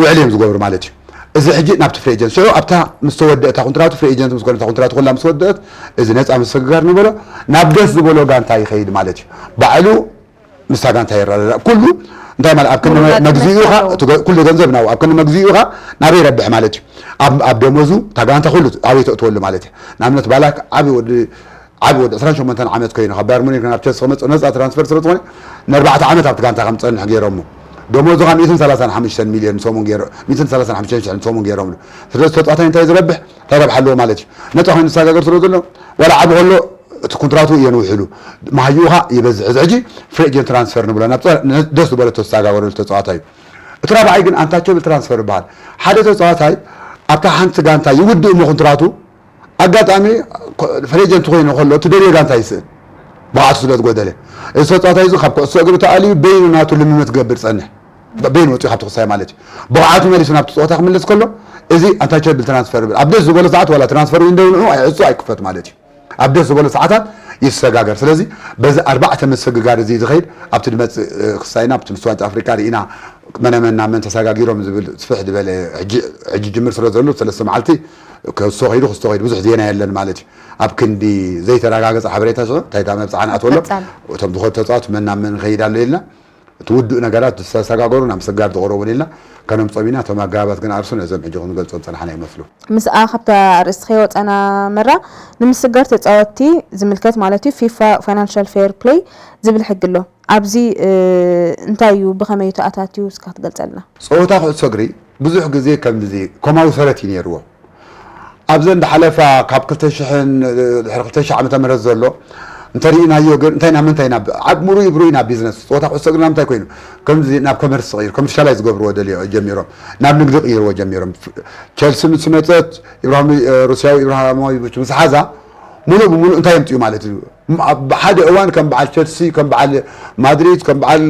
ውዕል እዮም ዝገብሩ ማለት እዩ። እዚ ሕጂ ናብቲ ፍሪ ኤጀንት ሽዑ ኣብታ ምስ ተወደእታ ኮንትራቱ ፍሪ ኤጀንት ምስ ኮነታ ኮንትራቱ ኩላ ምስ ወደእት እዚ ነፃ ምስግጋር ንበሎ ናብ ደስ ዝበሎ ጋንታ ይኸይድ ማለት እዩ። ባዕሉ ምስታ ጋንታ ይረዳዳእ። ኩሉ እንታይ ማለት ኣብ ክንዲ ምሩዳት መግዚኡ ኢኻ ይመስል ኣለዎ። እቲ ገ-፣ ኩሉ ገንዘብ ናብኡ ኣብ ክንዲ መግዚኡ ኢኻ ናበይ ይረብሕ ማለት እዩ። ኣብ ኣብ ደሞዙ እታ ጋንታ ኩሉ ኣበይ ተእትወሉ ማለት እዩ። ንኣብነት ባላክ ዓቢ ወዲ ዓቢ ወዲ ዕስራን ሸሞንተን ዓመት ኮይኑ ካብ ባየር ሙኒክ ናብ ቸልሲ ክመጽእ ነጻ ትራንስፈር ስለ ዝኾነ ንኣርባዕተ ዓመት ኣብቲ ጋንታ ከም ዝጸንሕ ገይሮሞ። ደሞዙ ከዓ ሚእትን ሰላሳን ሓሙሽተን ሚልዮን ሰሙን ገይሮ-፣ ሚእትን ሰላሳን ሓሙሽተን ሽሕን ሰሙን ገይሮምሉ። ስለዚ ተጻዋታይ እንታይ ዝረብሕ እንታይ ረብሓ ኣለዎ ማለት እዩ። ነጻ ኮይኑ ዝሰጋገር ስለ ዘሎ ዋላ ዓቢ ከሎ እቲ ኮንትራቱ የንውሕሉ። መሃይኡ ከዓ ይበዝሕ። እዚ ሕጂ ፍሪ ኤጀንት ትራንስፈር ንብሎ ናብ ጸ-፣ ነ-፣ ደስ ዝበሎ ተሰጋገረሉ ተጻዋታይ እዩ። እቲ ራብዓይ ግን ኣንታቸብል ትራንስፈር ይበሃል። ሓደ ተጻዋታይ ኣብታ ሓንቲ ጋንታ ይውድእ እሞ ኮንትራቱ ኣጋጣሚ ኮ-፣ ፍሪ ኤጀንት ኮይኑ ከሎ እቲ ደልዮ ጋንታ ይስእን። ብቕዓቱ ስለ ዝጎደለ። እዚ ተጻዋታይ እዚ ካብ ኩዕሶ እግሪ ተኣልዩ በይኑ ናቱ ልምምድ ክገብር ጸንሕ። በይኑ ወፂኡ ካብቲ ክሳይ ማለት እዩ። ብቕዓቱ መሊሱ ናብቲ ፀወታ ክምለስ ከሎ እዚ ኣንታቸብል ትራንስፈር ይብል። ኣብ ደስ ዝበሎ ሰዓት ዋላ ትራንስፈር ዊንዶው ንዑ ኣይዕፁ ኣይክፈት ማለት እዩ። ኣብ ደስ ዝበሎ ሰዓታት ይሰጋገር። ስለዚ በዚ ኣርባዕተ ምስግጋር እዚ ዝኸይድ ኣብቲ ዝመፅእ፣ እ፣ ክሳይና ኣብቲ ምስ ዋንጫ ኣፍሪቃ ርኢና መነመን ናብ መን ተሰጋጊሮም ዝብል ስፍሕ ዝበለ ሕጂ፣ ሕጂ ጅምር ስለ ዘሎ ሰለስተ መዓልቲ ክስቶ ከይዱ ክስቶ ከይዱ ብዙሕ ዜና የለን ማለት እዩ። ኣብ ክንዲ ዘይተረጋገፀ ሓበሬታ ሽዑ እንታይ እታ መብፅዓ ንኣትወሎም ቀጻሊ። እቶም ዝኾኑ ተፃወት መን ናብ መን ከይድ ኣሎ ኢልና እቲ ውዱእ ነገራት ዝተሰጋገሩ ናብ ምስግጋር ዝቐረቡ ኢልና ከነምፅኦም ኢና። እቶም ኣገባባት ግን ኣርሱ ነዞም ሕጂ ክንገልፆም ፀናሕና ይመስሉ። ምስኣ ካብታ ኣርእስቲ ከይወፀና መራ ንምስግጋር ተፃወትቲ ዝምልከት ማለት እዩ ፊፋ ፋይናንሻል ፌር ፕሌይ ዝብል ሕጊ ኣሎ። ኣብዚ እ፣ እንታይ እዩ ብኸመይ እዩ ተኣታትዩ እስካ ክትገልፀልና? ፀወታ ኩዕሶ እግሪ ብዙሕ ግዜ ከምዚ ኮማዊ ሰረት እዩ ነይርዎ። ኣብዘን ዝሓለፋ ካብ ክልተ ሽሕን ድሕሪ ክልተ ሽሕ ዓመተ ምህረት ዘሎ እንተሪእናዮ ግን እንታይ ናብ ምንታይ ናብ ኣብ ምሩይ ብሩይ ናብ ቢዝነስ ፀወታ ኩዕሶ እግሪ ናብ ምንታይ ኮይኑ ከምዚ ናብ ኮመርስ ቀይሩ ኮመርሻላይዝ ዝገብርዎ ደልዮ ጀሚሮም ናብ ንግዲ ቅይርዎ ጀሚሮም። ቸልሲ ምስ መፀት ኢብራሂም ሩስያዊ ኢብራሂሞቪች ምስ ሓዛ ሙሉእ ብሙሉእ እንታይ የምፅኡ ማለት እዩ። ኣብ ሓደ እዋን ከም በዓል ቸልሲ ከም በዓል ማድሪድ ከም በዓል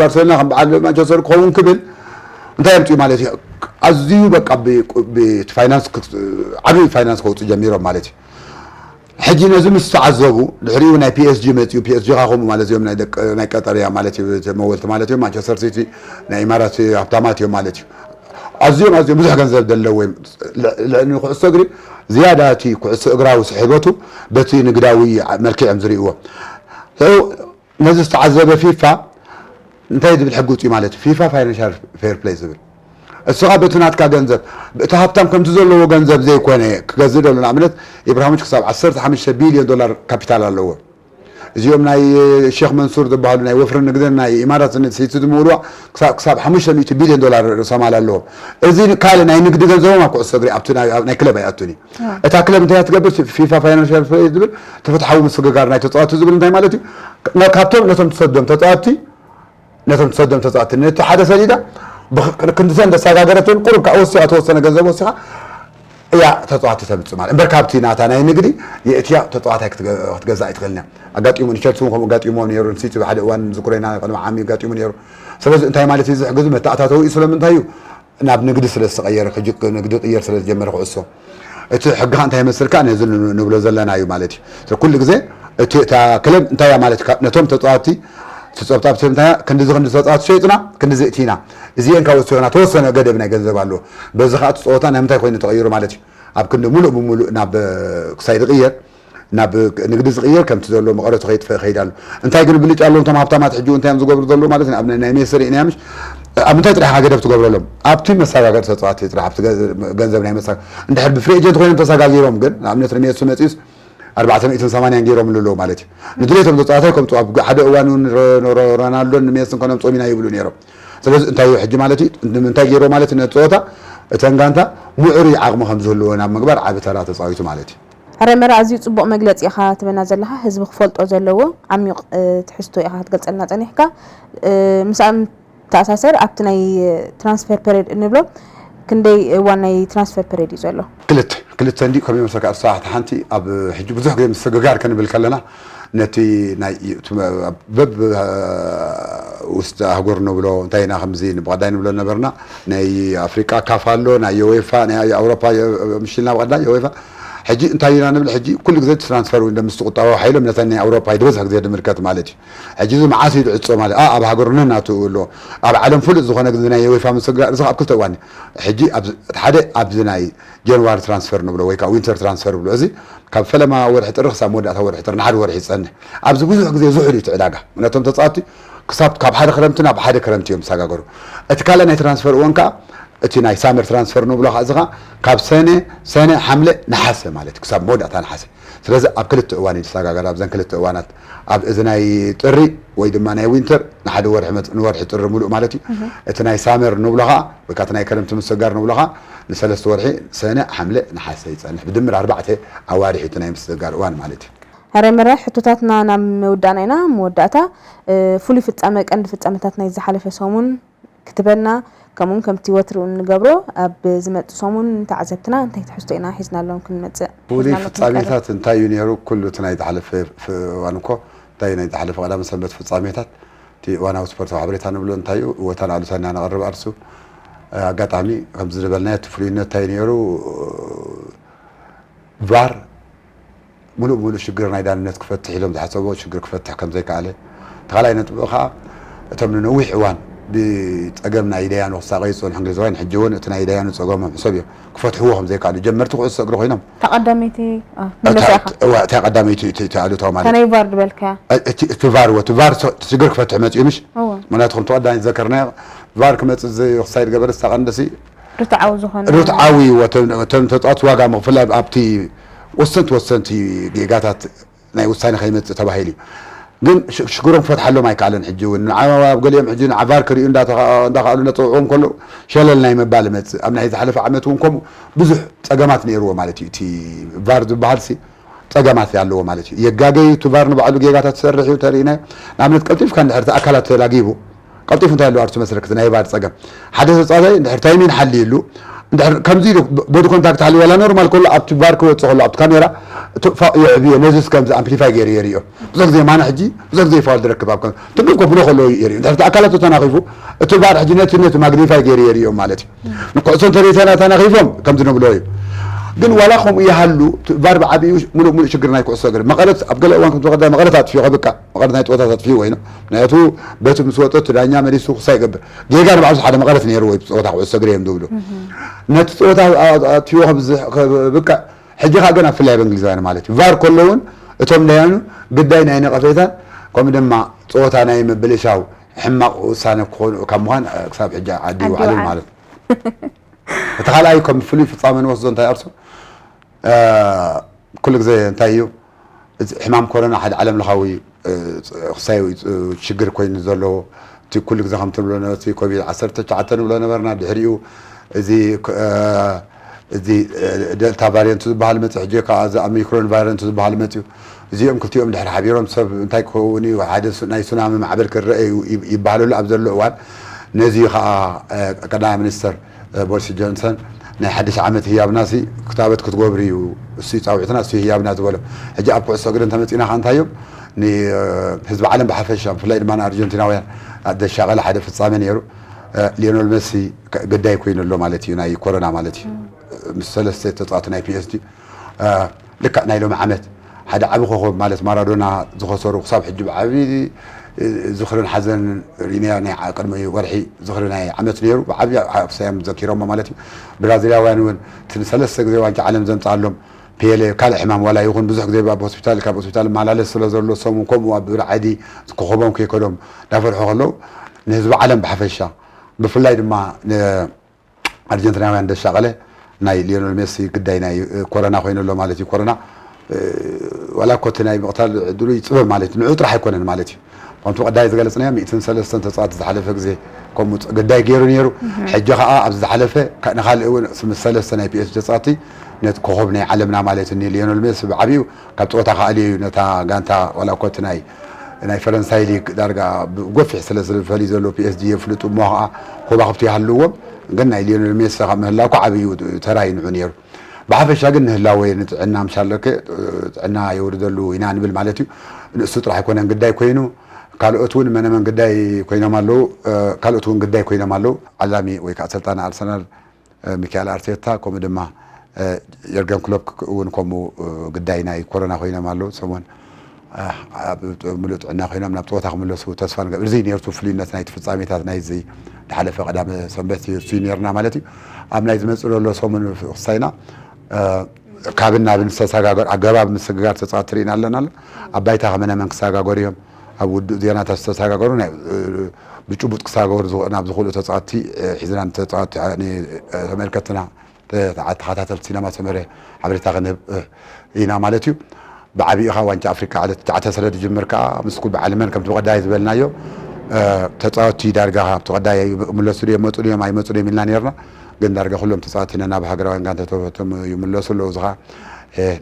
ባርሴሎና ከም በዓል ማንቸስተር ክኸውን ክብል እንታይ የምፅኡ ማለት እዩ። ኣዝዩ በቃ ብ-፣ ብ-፣ ፋይናንስ ክት-፣ ዓብዪ ፋይናንስ ከውፅኡ ጀሚሮም ማለት እዩ። ሕጂ ነዚ ምስ ተዓዘቡ ድሕሪኡ ናይ ፒኤስጂ መፅኡ። ፒኤስጂ ኻ ከምኡ ማለት እዮም ናይ ደቂ፣ ናይ ቀጠር እያ ማለት እዩ። እቲ መወልቲ ማለት እዮም ማንቸስተር ሲቲ ናይ ኢማራት ሃብታማት እዮም ማለት እዩ። ኣዝዮም ኣዝዮም ብዙሕ ገንዘብ ዘለዎም እዮም። ል-፣ ል-፣ ንኩዕሶ እግሪ ዝያዳ እቲ ኩዕሶ እግራዊ ስሕበቱ በቲ ንግዳዊ መልክዕ እዮም ዝርእይዎ። ሕኡ ነዚ ዝተዓዘበ ፊፋ እንታይ ዝብል ሕጊ ውፅኡ ማለት እዩ? ፊፋ ፋይናንሻል ፌር ፕሌይ ዝብል እስኻ በቲ ናትካ ገንዘብ እቲ ሃብታም ከምቲ ዘለዎ ገንዘብ ዘይኮነ ክገዝእ ደሎ ንኣብነት ኢብራሂሞች ክሳብ ዓሰርተ ሓሙሽተ ቢልዮን ዶላር ካፒታል ኣለዎ። እዚኦም ናይ ሼክ መንሱር ዝበሃሉ ናይ ወፍሪ ንግድን ናይ ኢማራት ሲቲ ዝምውልዋ ክሳብ ክሳብ ሓሙሽተ ሚእቲ ቢልዮን ዶላር ርእሰማል ኣለዎም። እዚ ካልእ ናይ ንግዲ ገንዘቦም ኣብ ኩዕሶ እግሪ ኣብቲ ናይ ኣብ ናይ ክለብ ኣይኣቱን እዩ። እታ ክለብ እንታይ እያ ትገብር? ፊፋ ፋይናንሻል ፌር ዝብል ተፈትሓዊ ምስግጋር ናይ ተፃወትቲ ዝብል እንታይ ማለት እዩ? ና-፣ ካብቶም ነቶም ትሰዶም ተፃወትቲ ነቶም ትሰዶም ተፃወትቲ ነቲ ሓደ ሰሊዳ ብክ-፣ ክንዲ ሰን ዘሰጋገረትን ቁሩብ ከዓ ወሲኻ ተወሰነ ገንዘብ ወሲኻ እያ ተፃዋቲ ተምፅእ ማለት እምበር ካብቲ ናታ ናይ ንግዲ የእትያ ተፃዋታይ ክትገ-፣ ክትገዛእ ኣይትኽእልን እያ። ኣጋጢሙ ንቸልሲ እውን ከምኡ ኣጋጢሞም ነይሩ ንሲቲ ብሓደ እዋን ዝኩረና ቅድሚ ዓሚ ኣጋጢሙ ነይሩ። ስለዚ እንታይ ማለት እዩ ዝሕግዙ መተኣታተዊ እዩ ስለምንታይ እዩ ናብ ንግዲ ስለ ዝተቐየረ ክጅ-፣ ንግዲ ቅየር ስለ ዝጀመረ ኩዕሶ እቲ ሕግኻ እንታይ ይመስልካ ነዚ ን-፣ ንብሎ ዘለና እዩ ማለት እዩ። ስለ ኩሉ ግዜ እቲ እታ ክለብ እንታይ እያ ማለት እካ ነቶም ተፃዋቲ ትፀብጣብ እንታይ እያ ክንዲዚ ክንዲ ተፃዋቲ ሸይጥና ክንዲዚ እቲና እዚኤን ካብ ወሲኽና ተወሰነ ገደብ ናይ ገንዘብ ኣለዎ። በዚ ከዓ እቲ ፀወታ ናይ ምንታይ ኮይኑ ተቐይሩ ማለት እዩ። ኣብ ክንዲ ሙሉእ ብሙሉእ ናብ ክሳይ ዝቕየር ናብ ንግዲ ዝቕየር ከምቲ ዘሎ መቐረቱ ከይጥፈእ ይኸይድ ኣሎ። እንታይ ግን ብልጫ ኣለዎም እቶም ሃብታማት ሕጂ እንታይ እዮም ዝገብሩ ዘለዉ ማለት እዩ። ኣብ ናይ ሜሲ ርኢናዮ ምሽ ኣብ ምንታይ ጥራሕ ኢና ገደብ ትገብረሎም ኣብቲ መሰጋገሪ ተፃዋቲ ጥራሕ ኣብቲ ገ-፣ ገንዘብ ናይ መሰጋ እንድሕር ብፍሪ ኤጀንት ኮይኖም ተሰጋጊሮም ግን ንኣብነት ንሜሲ መፂኡስ ኣርባዕተ ሚእትን ሰማንያን ገይሮምሉ ኣለዉ ማለት እዩ። ንድሌቶም ተፃዋታይ ከምፁ ኣብ ሓደ እዋን እውን ሮ-፣ ሮ-፣ ሮናልዶን ንሜስን ከነምፅኦም ኢና ይብሉ ነይሮም። ስለዚ እንታይ እዩ ሕጂ ማለት እዩ ንምንታይ ገይሮ ማለት ነቲ ፀወታ እተን ጋንታ ምዕሩይ ዓቕሚ ከም ዝህልወን ኣብ ምግባር ዓቢ ተራ ተፃዊቱ ማለት እዩ። ሕረ መራ ኣዝዩ ጽቡቕ መግለጺ ኢኻ ትበና ዘለኻ። ህዝቢ ክፈልጦ ዘለዎ ዓሚቕ፣ እ፣ ትሕዝቶ ኢኻ ክትገልጸልና ጸኒሕካ። እ፣ ምስኣ ተኣሳሰር ኣብቲ ናይ ትራንስፈር ፐሬድ እንብሎ ክንደይ እዋን ናይ ትራንስፈር ፐሬድ እዩ ዘሎ? ክልተ ክልተ እንዲ ከም ይመስለካ እርሳ ሓንቲ ኣብ ሕጂ ብዙሕ ግዜ ምስግጋር ክንብል ከለና ነቲ ናይ በብ ውስጥ ኣህጉር ንብሎ እንታይ ኢና ከምዚ ብቐዳይ ንብሎ ነበርና ናይ ኣፍሪቃ ካፍ ኣሎ ናይ ዮዌፋ ናይ ኣውሮፓ ምሽልና ብቐዳይ ዮዌፋ ሕጂ እንታይ ኢና ንብል ሕጂ ኩሉ ግዜ ትራንስፈር ወይ ምስ ቁጠባዊ ሓይሎም ነተን ናይ ኣውሮፓ ዝበዝሕ ግዜ ድምልከት ማለት እዩ ሕጂ እዚ መዓስ እዩ ድዕጾ ማለት ኣብ ሃገርና ናቱ ኣሎ ኣብ ዓለም ፍሉጥ ዝኾነ ግዜ ናይ ዮዌፋ ምስግጋር እዚ ኣብ ክልተ እዋን ሕጂ ሓደ ኣብዚ ናይ ጀንዋሪ ትራንስፈር ንብሎ ወይ ከዓ ዊንተር ትራንስፈር ብሎ እዚ ካብ ፈለማ ወርሒ ጥሪ ክሳብ መወዳእታ ወርሒ ጥሪ ንሓደ ወርሒ ይፀንሕ ኣብዚ ብዙሕ ግዜ ዝሑል እዩ ዕዳጋ ምክንያቶም ተፃወቲ ክሳብ ካብ ሓደ ክረምቲ ናብ ሓደ ክረምቲ እዮም ዝሰጋገሩ እቲ ካልእ ናይ ትራንስፈር እወን ከዓ እቲ ናይ ሳመር ትራንስፈር ንብሎ ከዓ እዚ ከዓ ካብ ሰነ ሰነ ሓምለ ነሓሰ ማለት ክሳብ መወዳእታ ነሓሰ ስለዚ ኣብ ክልተ እዋን እዩ ዝሰጋገር ኣብዘን ክልተ እዋናት ኣብ እዚ ናይ ጥሪ ወይ ድማ ናይ ዊንተር ንሓደ ወርሒ መፅ ንወርሒ ጥሪ ሙሉእ ማለት እዩ እቲ ናይ ሳመር ንብሎ ከዓ ወይ ከዓ ናይ ክረምቲ ምስጋር ንብሎ ከዓ ንሰለስተ ወርሒ ሰነ ሓምለ ነሓሰ ይፀንሕ ብድምር ኣርባዕተ ኣዋርሕ እቲ ናይ ምስጋር እዋን ማለት እዩ ሕራይ መራሒ ሕቶታትና ናብ ምውዳእና ኢና መወዳእታ ፍሉይ ፍፃመ ቀንዲ ፍፃመታት ናይ ዝሓለፈ ሰሙን ክትበና ከምኡውን ከምቲ ወትርኡ እንገብሮ ኣብ ዝመፁ ሰሙን ተዓዘብትና እንታይ ትሕዝቶ ኢና ሒዝናሎም ክንመፅእ ፍሉይ ፍፃሜታት እንታይ እዩ ነይሩ ኩሉ እቲ ናይ ዝሓለፈ እዋን እኮ እንታይ ናይ ዝሓለፈ ቀዳመ ሰንበት ፍፃሜታት እቲ እዋናዊ ስፖርታዊ ሓበሬታ ንብሎ እንታይ እዩ እወታን ኣሉታን ኢና ነቐርብ ኣርሱ ኣጋጣሚ ከምዚ ዝበልናዮ እቲ ፍሉይነት እንታይ ነይሩ ቫር ሙሉእ ሙሉእ ሽግር ናይ ዳንነት ክፈትሕ ኢሎም ዝሓሰብዎ ሽግር ክፈትሕ ከም ዘይከኣለ እቲ ካልኣይ ነጥቢ ከዓ እቶም ንነዊሕ እዋን ብፀገም ናይ ደያኑ ክሳቀዩ ዝፀንሑ እንግሊዛውያን ሕጂ እውን እቲ ናይ ደያኑ ፀገሞም ሕሰብ እዮም ክፈትሕዎ ከም ዘይከኣሉ ጀመርቲ ኩዕሶ እግሪ ኮይኖም ተቐዳመይቲ እታ ቀዳመይቲ እቲ ኣሉታዊ ማለት ናይ ቫር ዝበልካ እቲ ቫር እቲ ቫር ሽግር ክፈትሕ መፅኡ ምሽ ምክንያቱ ከምቲ ቀዳመይቲ ዘከርናዮ ቫር ክመፅእ ክሳይ ዝገበረ ስታ ቀንደሲ ርትዓዊ ዝኾነ ርትዓዊ እዩ እቶም ተፃወቲ ዋጋ ምኽፍል ኣብቲ ወሰንቲ ወሰንቲ ጌጋታት ናይ ውሳነ ከይመፅእ ተባሂሉ እዩ ግን ሽግሮም ክፈትሓሎም ኣይከኣለን ሕጂ እውን ንዓብ ገሊኦም ሕጂ ንዓቫር ክሪኡ እንዳኸኣሉ ነፀውዕዎም ከለዉ ሸለል ናይ ምባል መፅእ ኣብ ናይ ዝሓለፈ ዓመት እውን ከምኡ ብዙሕ ፀገማት ነይርዎ ማለት እዩ እቲ ቫር ዝበሃል ሲ ፀገማት ኣለዎ ማለት እዩ የጋገዩ እቲ ቫር ንባዕሉ ጌጋታት ዝሰርሕ እዩ ተሪእናዮ ንኣብነት ቀልጢፍካ እንድሕር እቲ ኣካላት ተላጊቡ ቀልጢፉ እንታይ ኣለዎ ኣብቲ መስረክ ናይ ባር ፀገም ሓደ ተፃዋታይ እንድሕር ታይሚን ሓልዩሉ እንድሕር ከምዚ ኢሉ ቦዲ ኮንታክት ሓልዩ ዋላ ኖርማል ከሎ ኣብቲ ባር ክወፅእ ከሎ ኣብቲ ካሜራ የዕብዮ ነዚስ ከምዚ ኣምፕሊፋይ ገይሩ የርእዮ ብዙሕ ግዜ ማና ሕጂ ብዙሕ ግዜ ይፋል ዝረክብ ኣብ ከም ትንክፍ ከብሎ ከሎ የርእዮ እንድሕር ኣካላቱ ተናኺፉ እቲ ባር ሕጂ ነቲ ነቲ ማግኒፋይ ገይሩ የርእዮ ማለት እዩ ንኩዕሶ እንተደይተና ተናኺፎም ከምዚ ንብሎ እዩ ግን ዋላ ከምኡ ይሃሉ ባር ብዓብዩ ሙሉእ ሙሉእ ሽግር ናይ ኩዕሶ እግሪ መቐረት ኣብ ገለ እዋን ከምዝወቀዳ መቐረት ኣጥፊኡ ከብቃ መቐረት ናይ ፀወታት ኣጥፊኡ ኮይኑ ምክንያቱ በቲ ምስ ወፀ እቲ ዳኛ መሊሱ ክሳ ይገብር ጌጋ ንባዕሉ ሓደ መቐረት ነይሩ ወይ ፀወታ ኩዕሶ እግሪ እዮም ዝብሉ ነቲ ፀወታ ኣጥፊዎ ከብቃ ሕጂ ከዓ ግን ኣብ ፍላይ ኣብ እንግሊዛውያን ማለት እዩ ቫር ከሎ እውን እቶም ዳያኑ ግዳይ ናይ ነቐፌታ ከምኡ ድማ ፀወታ ናይ ምብልሻው ሕማቕ ውሳነ ክኾኑ ካብ ምዃን ክሳብ ሕጂ ዓዲ ይውዓልን ማለት እዩ እቲ ካልኣይ ከም ፍሉይ ፍፃመ ንወስዶ እንታይ ኣርሱ ኩሉ ግዜ እንታይ እዩ ሕማም ኮሮና ሓደ ዓለም ለኻዊ ክሳይ ሽግር ኮይኑ ዘለዎ እቲ ኩሉ ግዜ ከም ትብሎ ነበርቲ ኮቪድ ዓሰርተ ትሽዓተ ንብሎ ነበርና ድሕሪኡ እዚ እዚ ደልታ ቫሪየንት ዝበሃል መፅእ ሕጂ ከዓ እዚ ኦሚክሮን ቫሪየንት ዝበሃል መፅኡ እዚኦም ክልቲኦም ድሕሪ ሓቢሮም ሰብ እንታይ ክኸውን እዩ ሓደ ናይ ሱናሚ ማዕበል ክረአ እዩ ይበሃለሉ ኣብ ዘሎ እዋን ነዚ ከዓ ቀዳማይ ሚኒስተር ቦሪስ ጆንሰን ናይ ሓድሽ ዓመት ህያብና ሲ ክታበት ክትገብሩ እዩ እሱ ፃውዒትና እሱ ህያብና ዝበሎ ሕጂ ኣብ ኩዕሶ እግሪ እንተመፂና ከዓ እንታይ እዮም ንህዝቢ ዓለም ብሓፈሻ ብፍላይ ድማ ንኣርጀንቲናውያን ዘሻቐለ ሓደ ፍፃመ ነይሩ ሊዮኖል መሲ ግዳይ ኮይኑ ኣሎ ማለት እዩ ናይ ኮሮና ማለት እዩ ምስ ሰለስተ ተፃዋቲ ናይ ፒኤስጂ ልክዕ ናይ ሎሚ ዓመት ሓደ ዓቢ ኮኸብ ማለት ማራዶና ዝኸሰሩ ክሳብ ሕጂ ብዓቢ ዝኽርን ሓዘን ሪናዮ ናይ ቅድሚ ወርሒ ዝኽሪ ናይ ዓመት ነይሩ ብዓቢ ኣብሳዮም ዘኪሮሞ ማለት እዩ ብራዚላውያን እውን እቲ ንሰለስተ ግዜ ዋንጫ ዓለም ዘምፅኣሎም ፔሌ ካልእ ሕማም ዋላ ይኹን ብዙሕ ግዜ ኣብ ሆስፒታል ካብ ሆስፒታል ማላለስ ስለ ዘሎ ሰሙ ከምኡ ኣብ ብርዓዲ ኮኸቦም ከይከዶም እንዳፈርሑ ከለዉ ንህዝቢ ዓለም ብሓፈሻ ብፍላይ ድማ ኣርጀንቲናውያን ደሻቐለ ናይ ሊዮነል ሜሲ ግዳይ ናይ ኮረና ኮይኑ ኣሎ ማለት እዩ ኮረና ዋላ ኮቲ ናይ ምቕታል ዕድሉ ይፅበብ ማለት እዩ ንዑ ጥራሕ ኣይኮነን ማለት እዩ ከምቲ ቀዳይ ዝገለፅናዮ ሚእትን ሰለስተን ተፃዋቲ ዝሓለፈ ግዜ ከምኡ ግዳይ ገይሩ ነይሩ ሕጂ ከዓ ኣብዚ ዝሓለፈ ንካልእ እውን ምስ ሰለስተ ናይ ፒኤስ ተፃዋቲ ነቲ ኮኸብ ናይ ዓለምና ማለት ኒ ሊዮነል ሜሲ ብዓብዩ ካብ ፀወታ ክኣልዮ እዩ ነታ ጋንታ ዋላ ኮቲ ናይ ናይ ፈረንሳይ ሊግ ዳርጋ ብጎፊሕ ስለ ዝፈልዩ ዘለዉ ፒኤስጂ የፍልጡ እሞ ከዓ ኮባኽብቲ ይሃልዎም፣ ግን ናይ ሊዮነል ሜሲ ካብ ምህላው እኮ ዓብዩ ተራ እዩ ንዑ ነይሩ። ብሓፈሻ ግን ንህላወ ንጥዕና ምሻለከ ጥዕና የውርደሉ ኢና ንብል ማለት እዩ። ንእሱ ጥራሕ ኣይኮነን ግዳይ ኮይኑ፣ ካልኦት እውን መነመን ግዳይ ኮይኖም ኣለዉ። ካልኦት እውን ግዳይ ኮይኖም ኣለዉ። ዓላሚ ወይ ከዓ ኣሰልጣኒ ኣርሰናል ሚካኤል ኣርቴታ፣ ከምኡ ድማ የርገን ክሎፕ እውን ከምኡ ግዳይ ናይ ኮሮና ኮይኖም ኣለዉ። ሰሞን ኣብ ምሉእ ጥዕና ኮይኖም ናብ ፀወታ ክምለሱ ተስፋ ንገብር። እዚ ነርቱ ፍሉይነት ናይቲ ፍጻሜታት ናይዚ ዝሓለፈ ቀዳመ ሰንበት እዩ፣ እሱ ነርና ማለት እዩ። ኣብ ናይ ዝመፅእ ዘሎ ሰሙን ክሳይና ካብ ናብን ዝተሰጋገር ኣገባብ ምስግጋር ተፃወትቲ ርኢና ኣለና ኣሎ። ኣብ ባይታ ከመነ መን ክሰጋገሩ እዮም፣ ኣብ ውዱእ ዜናታት ዝተሰጋገሩ ናይ ብጭቡጥ ክሰጋገሩ ዝኽ- ናብ ዝኽእሉ ተፃወትቲ ሒዝና ንተፃወትቲ ተመልከትና ተኸታተልቲ ሲነማ ሰመረ ሓበሬታ ክንህብ ኢና ማለት እዩ። ብዓቢኡ ኸዓ ዋንጫ ኣፍሪካ ዕለት ትሽዓተ ስለ ዝጅምር ከዓ ምስ ኩሉ በዓል መን ከምቲ ብቐዳይ ዝበልናዮ ተፃወትቲ ዳርጋ ካብቲ ቀዳይ ይምለሱ ድዮም ይመፁ ድዮም ኣይመፁ ድዮም ኢልና ነርና። ግን ዳርጋ ኩሎም ተፃወትቲ ነናብ ሃገራውያን ጋንታቶም ይምለሱ ኣለዉ። እዚ ኸዓ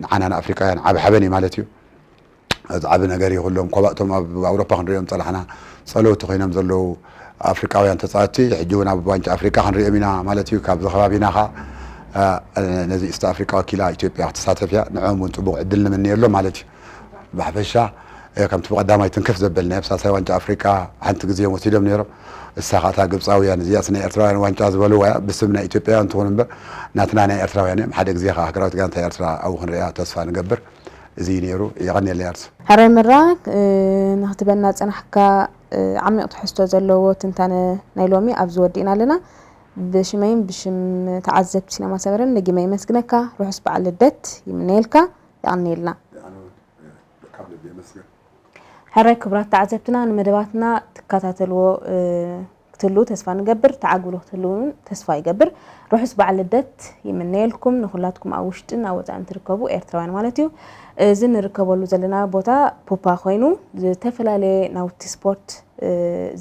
ንዓና ንኣፍሪቃውያን ዓብ ሓበን እዩ ማለት እዩ። እዚ ዓብ ነገር እዩ። ኩሎም ኮባእቶም ኣብ ኣውሮፓ ክንሪኦም ፀላሕና ፀለውቲ ኮይኖም ዘለዉ ኣፍሪቃውያን ተፃወትቲ ሕጂ እውን ኣብ ዋንጫ ኣፍሪቃ ክንሪኦም ኢና ማለት እዩ። ካብዚ ከባቢና ኸዓ ነዚ ኢስት ኣፍሪቃ ወኪላ ኢትዮጵያ ክትሳተፍ እያ። ንዕኦም እውን ፅቡቅ ዕድል ንምንየሎም ማለት እዩ። ብሓፈሻ ከምቲ ብቐዳማይ ትንክፍ ዘበል ናይ ኣብ ሳልሳይ ዋንጫ ኣፍሪቃ ሓንቲ ግዜ እዮም ወሲዶም ነይሮም። እሳ ኸዓ እታ ግብፃውያን እዚኣስ ናይ ኤርትራውያን ዋንጫ ዝበልዋ እያ። ብስም ናይ ኢትዮጵያውያን ትኹን እምበር ናትና ናይ ኤርትራውያን እዮም። ሓደ ግዜ ኸዓ ሃገራዊት ጋንታ ኤርትራ ኣብኡ ክንሪኣ ተስፋ ንገብር። እዚ እዩ ነይሩ። የቐንየለይ ኣርሱ። ሕራይ ምራ፣ ንክትበና ዝጸናሕካ ዓሚቕ ትሕዝቶ ዘለዎ ትንታነ ናይ ሎሚ ኣብዚ ወዲእና ኣለና። ብሽመይን ብሽም ተዓዘብቲ ሲነማ ሰመረን ደጊመ የመስግነካ። ርሑስ በዓል ልደት ይምነየልካ። የቐንየልና። ሕራይ ክቡራት ተዓዘብትና፣ ንመደባትና ትከታተልዎ ክትህልዉ ተስፋ ንገብር፣ ተዓግብሉ ክትህልዉ እውን ተስፋ ይገብር። ርሑስ በዓል ልደት ይምነየልኩም። ንኹላትኩም ኣብ ውሽጥን ኣብ ወፃእን ትርከቡ ኤርትራውያን ማለት እዩ። እዚ ንርከበሉ ዘለና ቦታ ፑፓ ኮይኑ ዝተፈላለየ ናውቲ ስፖርት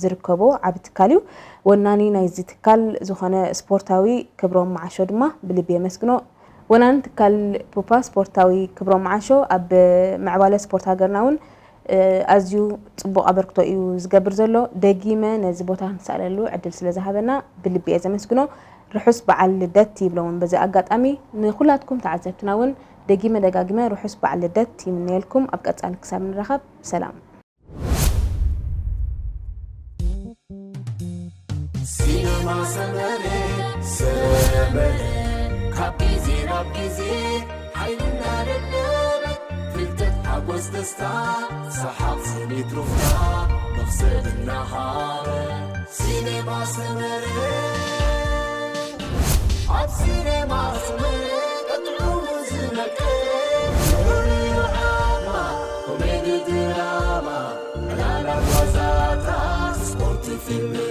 ዝርከቦ ዓቢ ትካል እዩ። ወናኒ ናይዚ ትካል ዝኾነ ስፖርታዊ ክብሮም መዓሾ ድማ ብልቢ የመስግኖ። ወናኒ ትካል ፑፓ ስፖርታዊ ክብሮም መዓሾ ኣብ ምዕባለ ስፖርት ሃገርና እውን ኣዝዩ ጽቡቕ ኣበርክቶ እዩ ዝገብር ዘሎ። ደጊመ ነዚ ቦታ ክንሳለሉ ዕድል ስለ ዝሃበና ብልቢ እየ ዘመስግኖ። ርሑስ በዓል ልደት ይብለውን በዚ ኣጋጣሚ ንኹላትኩም ተዓዘብትና እውን ደጊመ ደጋጊመ ርሑስ በዓል ልደት ይምነየልኩም። ኣብ ቀጻሊ ክሳብ ንራኸብ ሰላም። ሲነማ ሰመረ ሰመረ ካብ ግዜ ናብ ግዜ ሓይልና ደለበ ፍልጠት ሓጎስ ደስታ ሰሓቕ ስኒት ሩፍታ መኽሰብ እናሃበ ሲነማ ሰመረ ኣብ ሲነማ ሰመረ ቀጥዑ ዝመቀ ፍሉይ ዓማ ኮሜዲ ድራማ ዕላላ ጓዛታት ስፖርት ፊልም